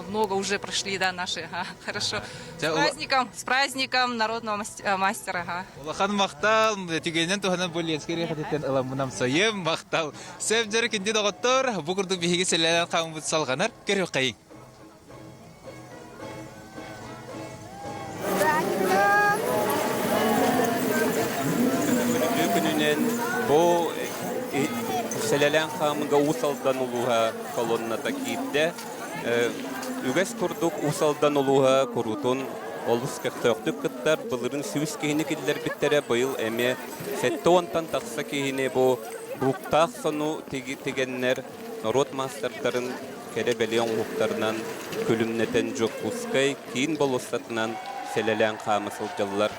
M: много уже прошли, да, наши. Ага, хорошо. С праздником, с праздником народного мастера. Ага.
C: Улахан махтал, түгэнинэн туһанан бу Ленскэй рехатыттан ыламмынам сайым махтал. Сөп дьэр күндү доҕоттор, бу курдук биһиги сэлэлээн хааммыт салҕанар, көрүөххэйиҥ.
G: Үтүө күнүнэн бу сэлэлээн хаамыга Уус Алдан улууһа колонната киирдэ. Үгэс курдук Уус Алдан улууһа куруутун олус көхтөөхтүк кыттар. Былырын 100 киһини киллэрбиттэрэ, быйыл эмиэ 70-тан тахса киһини бу бууктаах сону тигэннэр норуот маастардарын кэрэ-бэлиэ оҥоһуктарынан күлүмнэтэн Дьокуускай киин болуоссатынан сэлэлээн хаама сылдьаллар.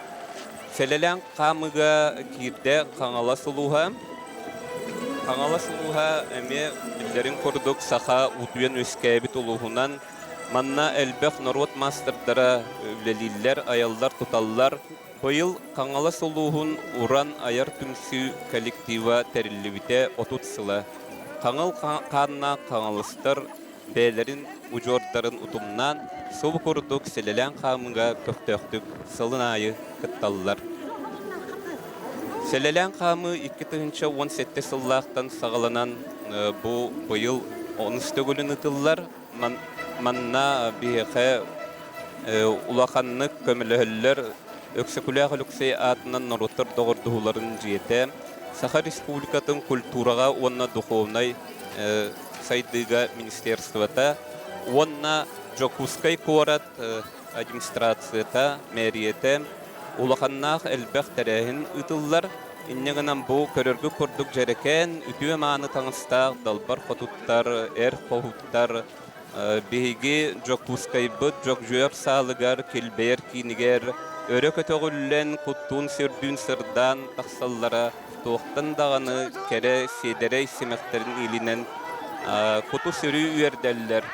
G: Сэлэлээн хаамыыга киирдэ Хаҥалас улууһа. Хаҥалас улууһа эмиэ биллэрин курдук саха утуйан үөскээбит улууһунан манна элбэх норуот маастардара үлэлииллэр, айаллар-туталлар. Быйыл Хаҥалас улууһун Уран айар түмсүү коллектива тэриллибитэ 30 сыла. Хаҥыл хааннаах хаҥаластар бэйэлэрин удьуордарын утумнаан, субу курдук сэлэлээн хаамыыга көхтөөхтүк сылын аайы кытталлар. Сэлэлээн хаамыы 2017 сыллаахтан саҕаланан бу быйыл онус төгүлүн ыытыллар. Манна биһиэхэ улаханнык көмөлөһөллөр Өксөкүлээх Өлөксөй аатынан норуоттар доҕордоһууларын дьиэтэ, Саха Республикатын культураҕа уонна духовнай сайдыыга министерствота уонна Дьокуускай куорат администрацията, мэрията. Улаханнаах элбэх тэрээһин ыытыллар. Инньэ гынан бу көрөргүт курдук дьэрэкээн, үтүө-мааны таҥастаах далбар хотуттар, эр хоһуттар биһиги Дьокуускайбыт Дьокдьуйар саалыгар, килбэйэр киинигэр өрө көтөҕүллэн, куттуун-сүрдүүн сырдаан тахсаллара туохтан даҕаны кэрэ, сиэдэрэй симэхтэрин иилинэн куту-сүрү үөрдэллэр.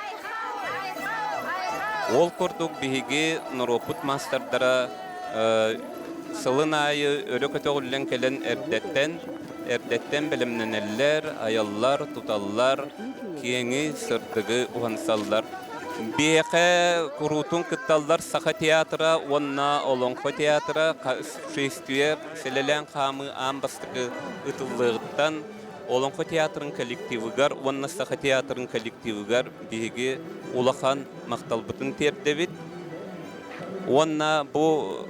G: Ол курдук биһиги норуоппут маастардара сылын аайы өрө көтөҕүллэн кэлэн эрдэттэн эрдэттэн бэлэмнэнэллэр, айаллар, туталлар, киэҥи, сырдыгы уһансаллар. Биһиэхэ куруутун кытталлар Саха театра уонна Олоҥхо театра шествие сэлэлээн хаамыы аан бастакы ытыллыаҕыттан Олоҥхо театрын коллективыгар уонна Саха театрын коллективыгар биһиги улахан махталбытын тиэрдэбит. Уонна бу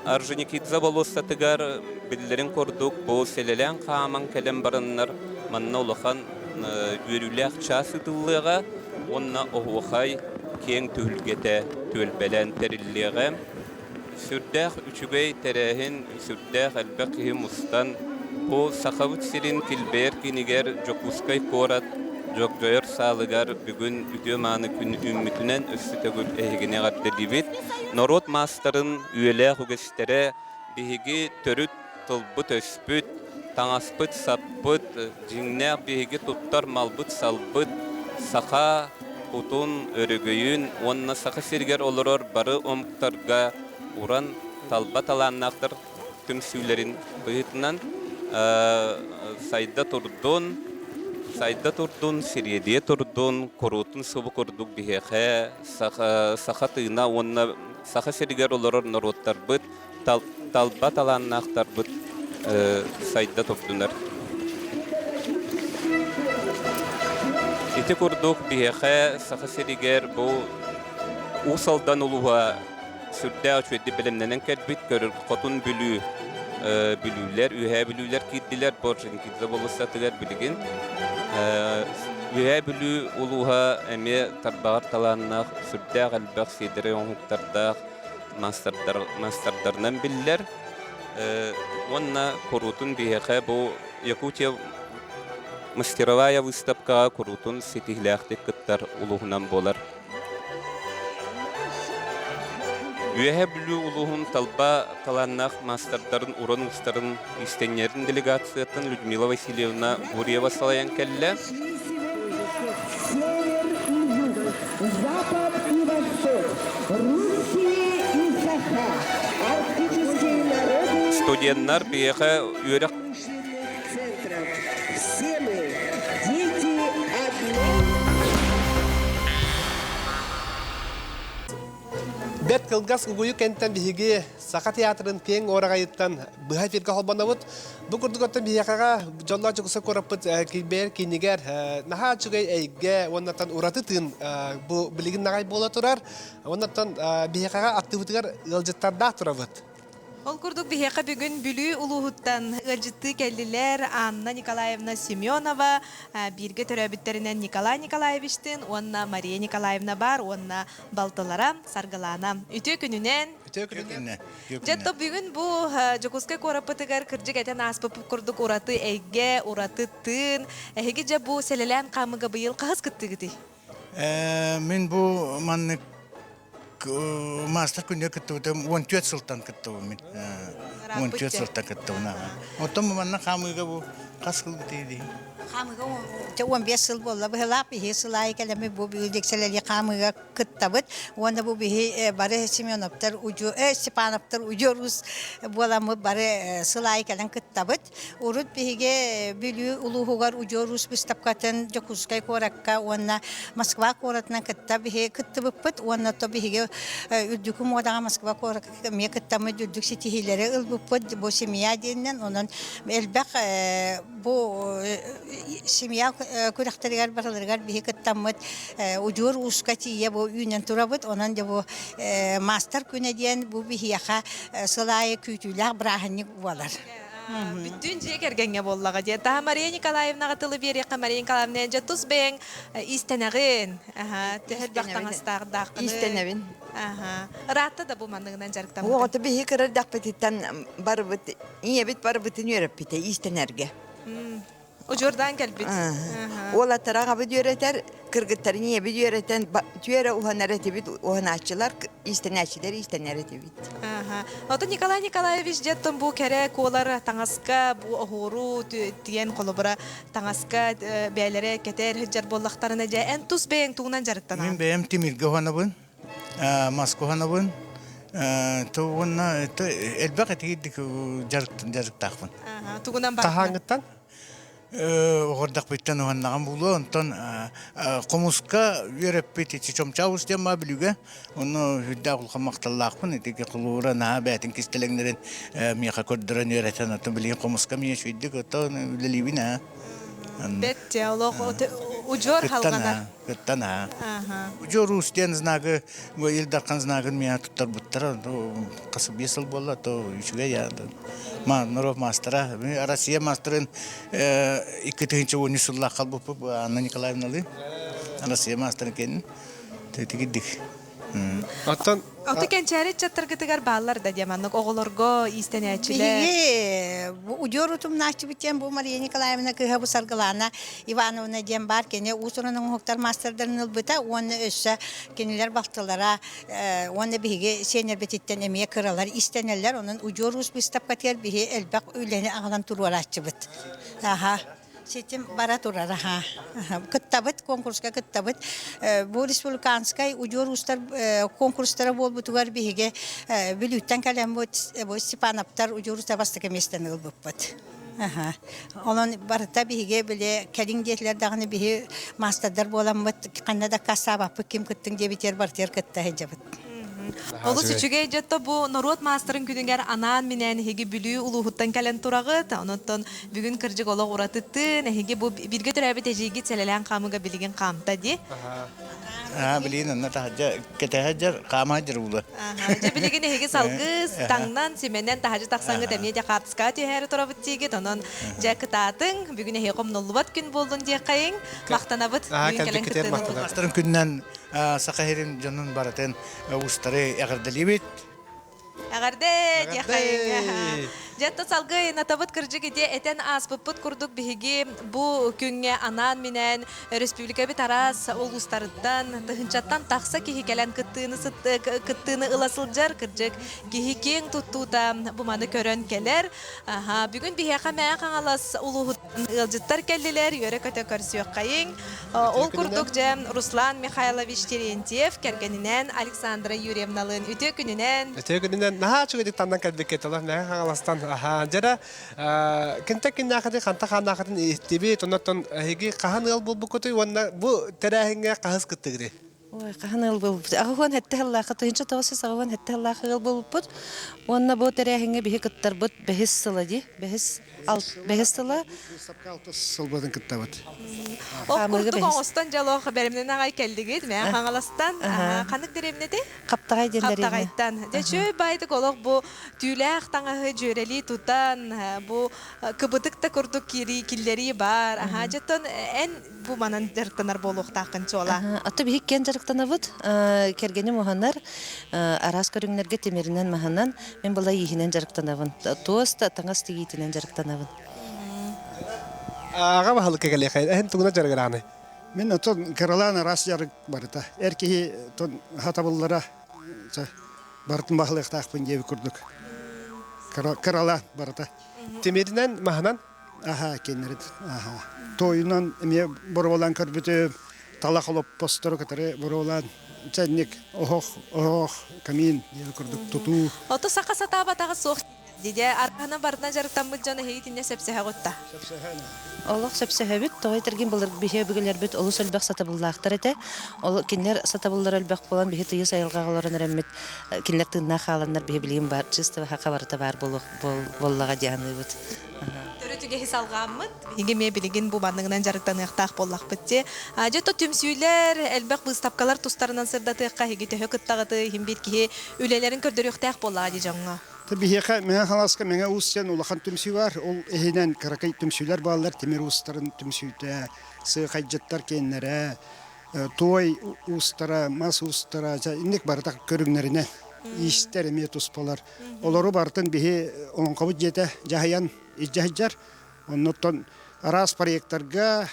G: Орджоникидзе болуоссатыгар биллэрин курдук бу сэлэлээн хааман кэлэн бараннар манна улахан үөрүүлээх чаас ыытыллыаҕа уонна оһуохай киэҥ түһүлгэтэ түөлбэлээн тэриллиэҕэ. Сүрдээх үчүгэй тэрээһин, сүрдээх элбэх киһи мустан, бу Сахабыт сирин килбэйэр киинигэр Дьокуускай куорат Дьогдьойор саалыгар бүгүн үтүө-мааны күн үүммүтүнэн өссө төгүл эһигини эҕэрдэлиибит. Норуот маастарын үйэлээх үгэстэрэ биһиги төрүт тылбыт-өспүт, таҥаспыт-саппыт, дьиҥнээх биһиги туттар малбыт-салбыт, саха кутун, өрөгөйүн уонна Саха сиригэр олорор бары омуктарга уран талба талааннаахтар түмсүүлэрин быһыытынан сайда турдун, сайда турдун, сириэдийэ турдун, куруутун субу курдук биһиэхэ саха тыына уонна Саха сиригэр олорор норуоттарбыт талба талааннаахтарбыт сайда турдунар. Ити курдук биһиэхэ Саха сиригэр бу Уус Алдан улууһа сүрдээх үчүгэйдик бэлэмнэнэн кэлбит көрөр Хотун Бүлүү Бүлүүлэр, Үөһээ Бүлүүлэр киирдилэр Борженикидзе болуоссатыгар билигин. Үөһээ Бүлүү улууһа эмиэ тарбаҕар талааннаах, сүрдээх элбэх сиэдэрэй оҥоһуктардаах маастардар, маастардарынан биллэр. Уонна куруутун биһиэхэ бу Якутия мастеровая выставкаҕа куруутун ситиһилээхтик кыттар улууһунан буолар. Үөһээ Бүлүү улууһун талба талааннаах маастардарын уран уустарын иистэнньэрин делегациятын Людмила Васильевна Гурьева салайан кэллэ.
O: Запад и Восток, русские и саха, арктические народы
G: Студеннар биһиэхэ үөрэх
O: Все мы дети одной
A: Бэрт кылгас угуйу кэнтэн биһиги Саха театрын киэҥ уораҕайыттан быһа эфиргэ холбонобут. Бу курдук оттон биһиэхэҕэ дьоллоох Дьокуускай куораппыт килбэйэр киинигэр наһаа үчүгэй эйгэ уоннаттан ураты тыын бу билигин наҕай буола турар. Уоннаттан биһиэхэҕэ аттыбытыгар ыалдьыттардаах турабыт.
B: Ол курдук биһиэхэ бүгүн Бүлүү улууһуттан ыалдьыттыы кэллилэр Анна Николаевна Семенова, бииргэ төрөөбүттэринэн Николай Николаевичтыын уонна Мария Николаевна баар уонна балтылара Саргылаана. Үтүө күнүнэн!
A: Үтүө күнүнэн!
B: Дьэ, то бүгүн бу Дьокуускай куораппытыгар кырдьык этэн ааспыппыт курдук ураты эйгэ, ураты тыын. Эһиги дьэ бу сэлэлээн хаамыга быйыл хаһыс кыттыыгытый?
P: Мин бу маннык маастар күнүгэр кыттыбытым 14 сылтан кыттыбым мин. 14 сылтан кыттыбын. Оттон манна хаамыыга бу хас сыл битиидий?
Q: Хаамыыга 15 сыл буолла быһылаах биһи сыл аайы кэлэммит бу билдиксэлэри хаамыыга кыттабыт уонна бу биһи бары Семеновтар удьу Степановтар удьуорус буоламмыт бары сыл аайы кэлэн кыттабыт Урут биһиги Бүлүү улууһугар Удьуор Уус быыстапкатын Дьокуускай куоракка уонна Москва куоратынан кытта биһи кыттыбыппыт уонна то биһиги үрдүкү муодаҕа Москва куоракка эмиэ кыттаммыт үрдүк ситиһиилэри ылбыппыт бу семья диэнинэн онон элбэх бу семья күрэхтэригэр барыларыгар биһи кыттаммыт удьуор ууска тиийэ бу үүнэн турабыт онон дьэ бу маастар күнэ диэн бу биһиэхэ сыл аайы күүтүүлээх бырааһынньык буолар.
B: Бүттүүн дьиэ кэргэҥҥэ буоллаҕа дии. Таһа Мария Николаевнаҕа тылы биэриэххэ Мария Николаевна дьэ тус бэйэҥ иистэнэҕин. Аха, төһө элбэх таҥастаах дааххыный?
R: Иистэнэбин.
B: Аха. Ыраатта да бу манныгынан дьарыктаммытыҥ?
R: Оҕото биһи кыра эрдэхпититтэн барыбыт ийэбит барыбытын үөрэппитэ иистэнэргэ.
B: Удьуордаан кэлбит.
R: Уолаттара аҕабыт үөрэтэр, кыргыттарын ийэбит үөрэтэн, түөрэ уһанар этибит, уһанааччылар, иистэнээччилэр иистэнэр этибит.
B: Отон Николай Николаевич дьэттон бу кэрэ куолар таҥаска, бу оһуору тиэн холобура таҥаска бээлэрэ кэтэр сылдьар буоллахтарына дьэ эн тус бэйэҥ тугунан дьарыктанаҕын?
P: Мин бэйэм тимиргэ уһанабын, маска уһанабын, уонна элбэх этигирдик дьарыктаахпын.
B: Тугунан
A: Хаһааҥҥыттан?
P: Оҕордохпуттан уһаннаҕым буолуо, онтон хомуска үөрэппит ити Чомчаус диэн баа Бүлүүгэ, онно үрдээх улахан махталлаахпын, ити холобура наһаа бэйэтин кистэлэҥнэрин миэхэ көрдөрөн үөрэтэн, оттон билигин хомуска миэ үчүгэйдик оттон үлэлиибин аа.
B: Бэт олох удьуор халҕанар.
P: Кыттан аа. Удьуор уус диэн знагы Ил Дархан знагын миэхэ туттарбыттара хас биэс сыл буолла, то үчүгэй норуот маастара. Россия маастарын 2013 сыллаах халбыппыт Анна Николаевналыын. Россия маастарын кэннин тигирдик.
A: Оттон
B: Ото кэнчээри ыччаттаргытыгар бааллар да диэ маннык оҕолорго иистэнээччилэр.
Q: Биһиги бу удьуор утумнааччыбыт диэн бу Мария Николаевна кыыһа бу Саргылаана Ивановна диэн баар кини уус-уран оҥоһуктар маастардарын ылбыта уонна өссө кинилэр балтылара уонна биһиги сиэннэрбититтэн эмиэ кыралар иистэнэллэр. Онон удьуор уус быыстапкатыгар биһи элбэх үлэни аҕалан туруорааччыбыт. Аха. Ситим бара турар, аха. Кыттабыт, конкурска кыттабыт. Бу республиканскай удьуор уустар конкурстара буолбутугар биһиги Бүлүүттэн кэлэн бу Степановтар удьуор уустар бастакы миэстэни ылбыппыт. Онон барыта биһиги били кэлиҥ диэтилэр даҕаны биһи маастардар буоламмыт ханна да аккаастаабаппыт ким кыттыҥ диэбитигэр барытыгар кытта сылдьабыт.
B: Олус үчүгэй дьэ бу норуот маастарын күнүгэр анаан-минээн эһиги Бүлүү улууһуттан кэлэн тураҕыт. Онон бүгүн кырдьык олох уратытын, эһиги бу бииргэ төрөөбүт эдьиийгит сэлэлээн хаамыга билигин хаамта дии.
P: Аа, билигин онно таһырдьа кэтэһэ хаама сылдьар уулу.
B: Дьэ билигин эһиги салгыы таҥнан, симэнэн таһырдьа тахсаҥҥыт эмиэ дьэ хаартыскаҕа түһээри турабыт диигит. Онон дьэ кытаатыҥ, бүгүн эһиги хомнуллубат күн буоллун диэххэйиҥ. Махтанабыт. Бүгүн кэлэн кыттыыны
P: ылбыккытыгар. Күнүнэн Саха сирин дьонун барытын уустары эҕэрдэлиибит.
B: Эҕэрдэ диэххэйиҥ. Дьэ, салгыы Натабыт кырдьык ити этэн ааспыппыт курдук биһиги бу күҥҥэ анаан-минээн өрөспүүбүлүкэбит араас улуустарыттан, тыһыынчаттан тахса киһи кэлэн кыттыыны, кыттыыны ыла сылдьар. Кырдьык, киһи киэҥ туттуута бу маны көрөн кэлэр. Бүгүн биһиэхэ Мэҥэ Хаҥалас улууһуттан ыалдьыттар кэллилэр, үөрэ-көтө көрсүөххэйиҥ. Ол курдук дьэ Руслан Михайлович Терентьев кэргэнинээн Александра Юрьевналыын үтүө күнүнэн.
A: Үтүө күнүнэн наһаа үчүгэйдик таннан кэлбиккит олох Мэҥэ Хаҥаластан аһаа дьэрэ кимтэн киннээхитин ханта хааннаахытын иһиттибит оннортон эһиги хаһан ыал буолбуккутуй уонна бу тэрээһиҥҥэ хаһыс кыттыгытый?
S: Ой, хаһан ыал буолбуппут? 87 сыллаахха, 1987 сыллаах ыал буолбуппут. Уонна бу тэрээһиҥҥэ биһи кыттарбыт бэһис сыла дии. Бэһис, бэһис сыла.
D: Быыстапка алтыс сылбытын кыттабыт.
B: Ол курдук оҥостон дьолох бэлэмнэн аҕай кэллигит, Мэҥэ Хаҥаластан. Ханнык дэриэбинэтэй?
S: Хаптаҕай диэн дэриэбинэ.
B: Хаптаҕайтан. Дьэ, үчүгэй баайдык олох бу түүлээх таҥаһы дьүөрэлии тутан, бу кыбытык да курдук киирии, киллэрии баар. Аһаа, дьэ, эн бу манан дьарыктанар буолуохтааххын чуола.
S: Аты биһик киэн дьарыктанабыт. Кэргэним уһанар, араас көрүҥнэргэ тимиринэн маһынан, мин была ииһинэн дьарыктанабын. Туос да таҥас тигиитинэн дьарыктанабын.
A: Аҕа баһылыкка кэлиэхэ, эһин тугунан дьарыгырааны?
D: Мин отон кыралаан араас дьарык барыта. Эр киһи тон хатабыллара барытын баһылыахтаахпын диэбит курдук. Кыралаан барыта.
A: Тимиринэн, маһынан?
D: Аха, кинилэрин аха. Туойунан эмиэ боруобалаан көрбүтүм, талах олоппостору кытары боруобалаан чэнник, оһох, оһох, камин диэби курдук тутуу.
B: Ото саха сатаабатаҕа суох дии арааһынан барытынан дьарыктаммыт дьон эһиги итиннэ сөпсөһөҕүт да?
S: Олох сөпсөһөбүт. Тоҕо этэргин былыр биһи өбүгэлэрбит олус элбэх сатабыллаахтар этэ. Ол кинилэр сатабыллара элбэх буолан биһи тыйыс айылҕаҕа олорон эрэммит кинилэр тыыннаах хааланнар биһи билигин баар чисто саха барыта баар буоллаҕа дии саныыбыт.
B: Төрүт үгэһи салҕааммыт, биһиги эмиэ билигин бу манныгынан дьарыктаныахтаах буоллахпыт дии. Дьэ, то түмсүүлэр, элбэх быыстапкалар тустарынан сырдатыахха, эһиги төһө кыттаҕытый, иһин биир киһи үлэлэрин көрдөрүөхтээх буоллаҕа дии дьоҥҥо.
T: Биһиэхэ Мэҥэ Хаҥаласка Мэҥэ Уус диэн улахан түмсүү бар. Ол иһинэн кыракый түмсүүлэр бааллар. Тимир уустарын түмсүүтэ, сыахайдьыттар киэннэрэ, туой уустара, мас уустара, инник барыта көрүҥнэринэн иистэр эмиэ туспалар. Олору барытын биһи Олоҥхобут дьиэтэ дьаһайан илдьэ сылдьар. Оннуттан араас проектарга,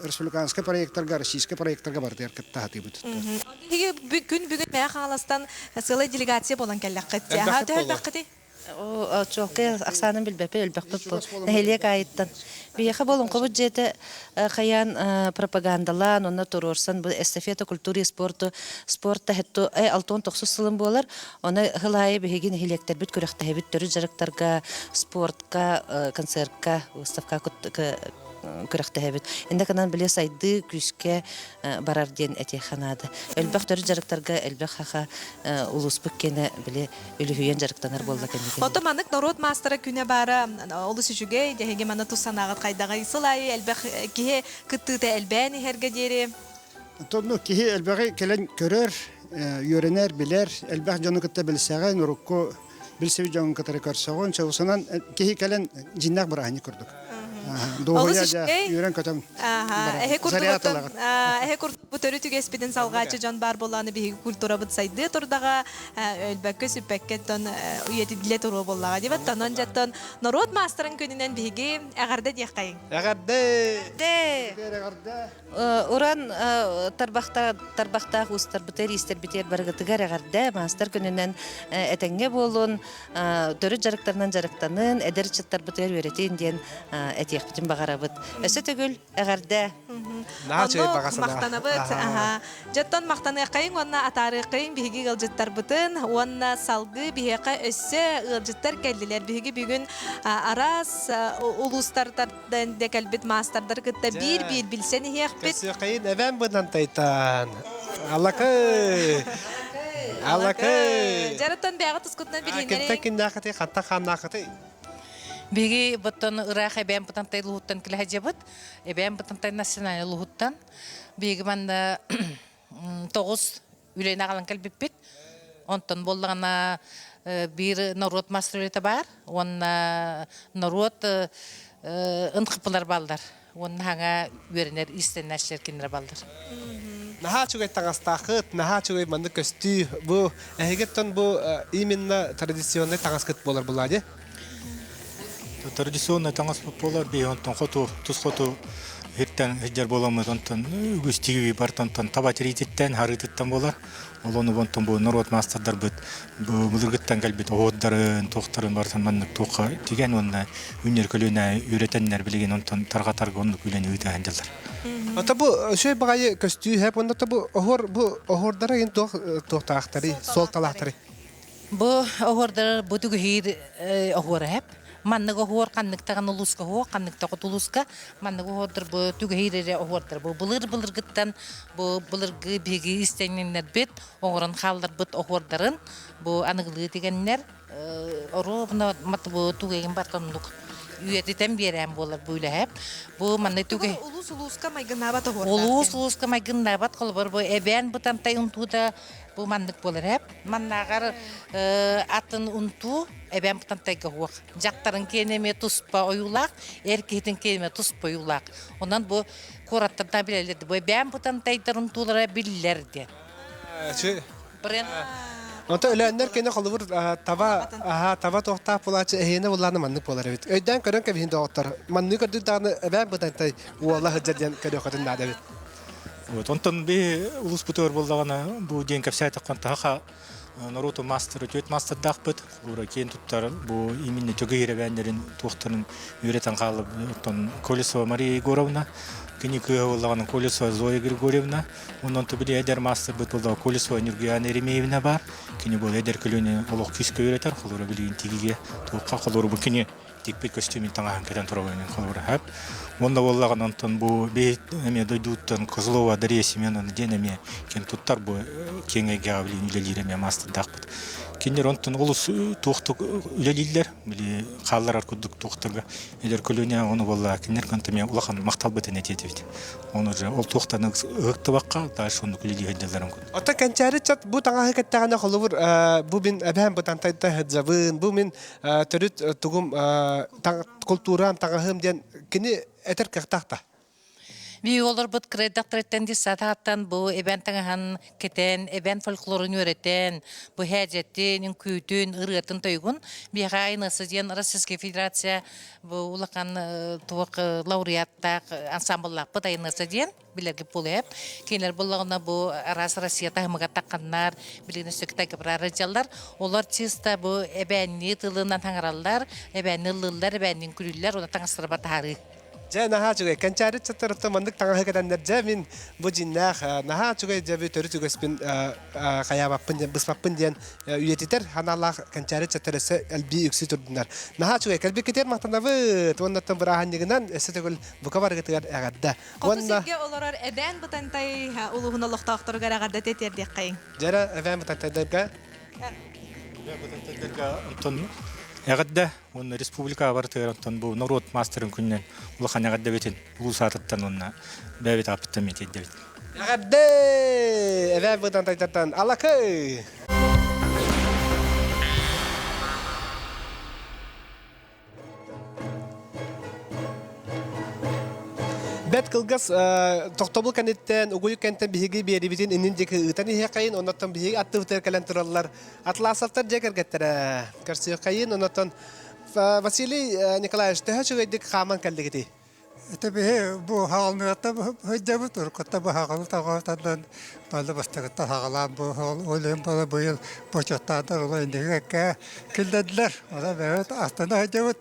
T: республиканскай проектарга, российскай проектарга барытыгар кытта сатыыбыт.
B: Биһиги күн бүгүн Мэҥэ Хаҥаластан сыалай делегация буолан кэллэххит. Аһаа төһө элбэххитий?
S: Чуолкай ахсаанын билбэппин, элбэхпит бу. Нэһилиэк аайыттан. Биһиэхэ бу Олоҥхобут дьиэтэ хайаан пропагандалаан, онно туруорсан бу эстафета культуры и спорту спорт таһытту 69 сылын буолар. Оны сыл аайы биһиги нэһилиэктэрбит күрэхтэһэбит төрүт дьарыктарга, спортка, концертка, выставка күрэхтэһэбит. Инде кынан били сайдыы күүскэ барар диэн этиэххэ наада. Элбэх төрүт дьарыктарга элбэх хаха улууспут киэнэ били үлүһүйэн дьарыктанар буолла кэнники.
B: Ото маннык норуот маастара күнэ баара олус үчүгэй, дьэһиги манна тус санааҕыт хайдаҕый? Сыл аайы элбэх киһи кыттыыта элбээн иһэргэ диэри.
T: Онно киһи элбэҕи кэлэн көрөр, үөрэнэр, билэр, элбэх дьону кытта билсэҕин, урукку билсибит дьоҥҥун кытары көрсөҕүн, чобусунан киһи кэлэн дьиннээх бырааһынньык курдук. Дуоһуйа дьэ үөрэн-көтөн
B: Эһэ курдук эһэ курдук бу төрүт үгэспитин салҕааччы дьон баар буоллаҕына биһиги культурабыт сайдыа турдаҕа, өлбөккө сүппэккэ оттон үйэтиллэ туруо буоллаҕа диэбит. Онон дьэттон норуот маастарын күнүнэн биһиги эҕэрдэ диэххэйиҥ.
A: Эҕэрдэ!
S: Эҕэрдэ! Уран тарбахтаах уустарбытыгар, иистэрбитигэр барыгытыгар эҕэрдэ, маастар күнүнэн этэҥҥэ буолун, төрүт дьарыктарынан дьарыктанын, эдэр ыччаттарбытыгар үөрэтин диэн этиэхпитин баҕарабыт. Өссө төгүл эҕэрдэ!
B: Махтанабыт. Дьоттон махтаныаххайыҥ уонна атаарыаххайыҥ биһиги ыалдьыттарбытын уонна салгыы биһиэхэ өссө ыалдьыттар кэллилэр. Биһиги бүгүн араас улуустартан дэ кэлбит маастардары кытта биир-биир билсэн иһиэхпит.
A: Көрсүөххэйин эбээн быдан-тайтан. Алакы! Алакы!
B: Жарыттан бэйэҕит тускутунан билиһиннэриҥ.
A: Кимтэн киннээххитий, хантан хааннааххытый?
U: Биһиги боттон ыраах эбээн Бытантай луһуттан килэһэдьэбит. Эбээн Бытантай национальный луһуттан. Биһиги манна тоҕус үлэни аҕалан кэлбиппит. Онтон буоллаҕына биир норуот мастер үлэтэ баар уонна норуот ынхыпылар бааллар уонна хаҥа үөрэнэр иистэннээччилэр кинилэр бааллар.
A: Наһаа үчүгэй таҥастаахыт, наһаа үчүгэй маннык көстүү. Бу эһигиттэн бу именно традиционный таҥаскыт буолар буолаа дии?
V: Традиционный таҥас буолар биһи онтон хоту тус хоту иһиттэн сылдьар буоламмыт онтон үгүс тигии бартантан таба тириититтэн харыытыттан буолар ол ону онтон бу норуот маастардарбыт былыргыттан кэлбит оһуордарын туохтарын барытын маннык туохха тигэн уонна үүнэр көлүөнэ үөрэтэннэр билигин онтон тарҕатарга оннук үлэни ыыта сылдьаллар.
A: Ото бу үчүгэй баҕайы көстүү һэп уонна бу оһуор бу оһуордара ин туох туохтаахтарый суолталаахтарый?
U: Бу оһуордар бу түгүһиир оһуора эп. Маннык оһуор ханнык даҕаны улууска оһуох, ханнык да хоту улууска маннык оһуордар бу түгэһиир эрэ оһуордар. Бу былыр-былыргыттан бу былыргы биһиги истэҥнэннэрбит, оҥорон хаалларбыт оһуордарын бу аныгылыы тигэннэр оруобуна бу тугэгин барыта оннук үйэтитэн биэрээн буолар бу үлэһэп. Бу манна түгэ
B: Улуус улууска майгыннаабат оһуордаах.
U: Улуус улууска майгыннаабат холобур бу эбээн бытантай унтуута бу маннык буолар эп. Маннааҕар атын унтуу эбээн Бытантайга уох. Дьахтарын киэнэ эмиэ туспа ойуулаах, эр киһитин киэнэ эмиэ туспа ойуулаах. Онон бу куораттардан билэллэр бу эбээн Бытантайдар унтуулара биллэр диэн. Бренд.
A: Онто өлөөннөр кини холобур таба аха таба туохтаах буолааччы эһиэнэ буллааны маннык буолар эбит. Өйдөөн көрөн кэбиһин доҕоттор. Маннык көрдүк даҕаны эбээн Бытантай уола сылдьар диэн көрүөххүтүн наада эбит.
V: Вот, онтон би улууспутугар буоллаҕына бу диэн кэпсээтэххэ таһаха норуоту мастер үтүөт мастердаахпыт ура киэн туттар бу именно төгө ирэбээннэрин туохтарын үөрэтэн хаалып оттон Колесова Мария Егоровна кини кыыһа буоллаҕына Колесова Зоя Григорьевна онон били эдэр мастербыт буоллаҕа Колесова Нюргуяна Еремеевна бар кини бу эдэр көлүөнэ олох күүскэ үөрэтэр холура билигин тигигэ туохха холура бу кини. тикпит көстүүмүн таҥаһын кэтэн турабын холобура хап. Уонна буоллаҕына онтон бу биһи эмиэ дойдуттан Козлова Дария Семеновна диэн эмиэ ким туттар бу киэҥ эйгэҕэ билигин үлэлиир эмиэ маастардаахпыт. Кинилэр онтон олус туохтук үлэлииллэр, били хаалларар курдук туохтарга эдэр көлүөнэ ону буолла кинилэр кантан эмиэ улахан махталбытын этиэтибит. Оны же ол туохтан ыһыктыбакка дальше оннук үлэлии сылдьалларын курдук.
A: Оттон кэнчээри чат бу таҥаһы кэттэҕинэ холобур бу мин эбээн бытантайда сылдьабын, бу мин төрүт тугум култуурам таҥаһым диэн кини этэр кыахтаах да.
U: Биһиги олорбут кырайдахтарыттан дьыссаатааттан бу эбээн таҥаһын кэтэн, эбээн фольклорун үөрэтэн, бу һээдьэтин, үҥкүүтүн, ырыатын тойугун биһиэхэ Айныса диэн Российская Федерация бу улахан туох лауреаттаах ансамбллаахпыт Айныса диэн билэргит буолуо Кинилэр буллаҕына бу араас Россия таһымыгар тахханнар, билигин өссө Кытайга бараары дьаллар. Олор чисто бу эбээннии тылынан хаҥараллар, эбээнни ыллыыллар, эбээннин күлүллэр, уонна таҥастара батаһарыы.
A: Дьэ, наһаа үчүгэй. Кэнчээри ыччаттарыттан маннык таҥаһы кэтэннэр, дьэ, мин бу дьиннээх, наһаа үчүгэй дьэ, бу төрүт үгэспин хайаабаппын диэн, быспаппын диэн үйэтитэр санаалаах кэнчээри ыччаттар өссө элбии үксүү турдунар. Наһаа үчүгэй. Кэлбиккитигэр махтанабыт. Уоннаттан бырааһынньыгынан өссө төгүл бука барыгытыгар эҕэрдэ.
B: Хоту сиргэ олорор Эбээн Бытантай улууһун олохтоохторугар эҕэрдэ тиэрдиэххэйиҥ.
A: Дьэрэ Эбээн Бытантайдарга.
V: Эбээн Бытантайдарга онтон эҕэрдэ уонна республика барытыгар онтон бу норуот маастарын күнүнэн улахан эҕэрдэбитин улуус аатыттан уонна бэйэбит ааппыттан миэтийдэбит.
A: Эҕэрдэ! Эбээ Бытантайтартан алакы! Бэт кылгас тохтобул кэнниттэн угуйук кэнтэн биһиги биэрибитин иннин диэки ыытан иһиэххэйин, оннуттан биһиги аттыбытыгар кэлэн тураллар Атласовтар дьиэ кэргэттэрэ көрсүөххэйин, оннуттан Василий Николаевич төһө үчүгэйдик хааман кэллигитий?
E: Это биһи бу хаалныгатта сылдьабыт, уруккутта бу хаҕалы таҕатандан балы бастакыттан хаҕалаан бу ол иһин бала быйыл бочуоттаандар ола инники киллэрдилэр. Онон бэйэбит астына сылдьабыт.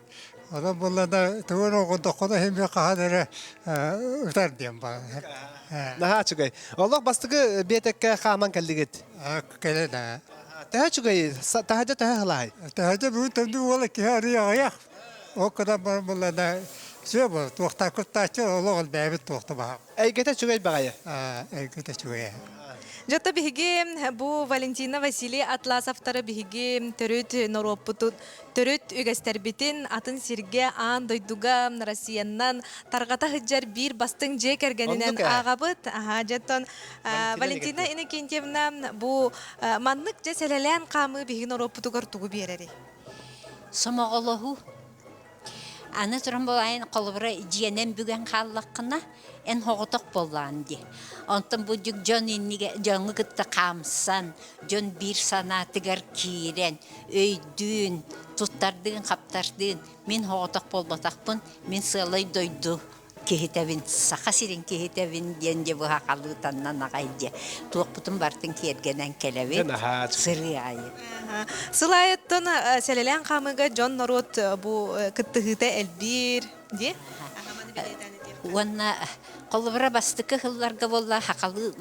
E: Онон буллана тугун оҕордоххуна иһин би хаһан эрэ ытар диэн баар.
A: Наһаа үчүгэй. Олох бастакы биэтэккэ хааман кэллигит?
E: Кэлэн
A: Төһө үчүгэй? Таһырдьа төһө сылааһый?
E: Таһырдьа бүгүн тымныы уола киһи арыый аҕыйах. Ол гынан баран буллана все бу туохтаах куттааччы олох элбээбит туохта баһаам.
A: Эйгэтэ үчүгэй баҕайы.
E: Эйгэтэ үчүгэй.
B: Дьэ биһиги бу Валентина Василий Атласовтары биһиги төрүт норуоппутун төрүт үгэстэрбитин атын сиргэ аан дойдуга Россиянан тарҕата сылдьар биир бастыҥ дьиэ кэргэнинэн ааҕабыт. Аһаа, дьэ Валентина Иннокентьевна бу маннык дьэ сэлэлээн хаамыы биһиги норуоппутугар тугу биэрэрий?
F: Сомоҕолоһуу. Аны туран буолаайын холобура дьиэнэн бүгэн хааллаххына эн соҕотох буоллаҕын дии. Онтон бу дьон иннигэ дьоҥҥо кытта хаамсан, дьон биир санаатыгар киирэн, өйдүүн, туттардыын-хаптардыын мин соҕотох буолбатахпын, мин сыалай дойду киһитэбин, Саха сирин киһитэбин диэн дьэ быһахалыы таннан аҕай дьэ туохпутун барытын киэргэнэн кэлэбит сырыы аайы.
B: Сыл аайыттан сэлэлээн хаамыыга дьон норуот бу кыттыһыыта элбиир дии.
F: Уонна холобура бастакы сылларга буолла хахалыы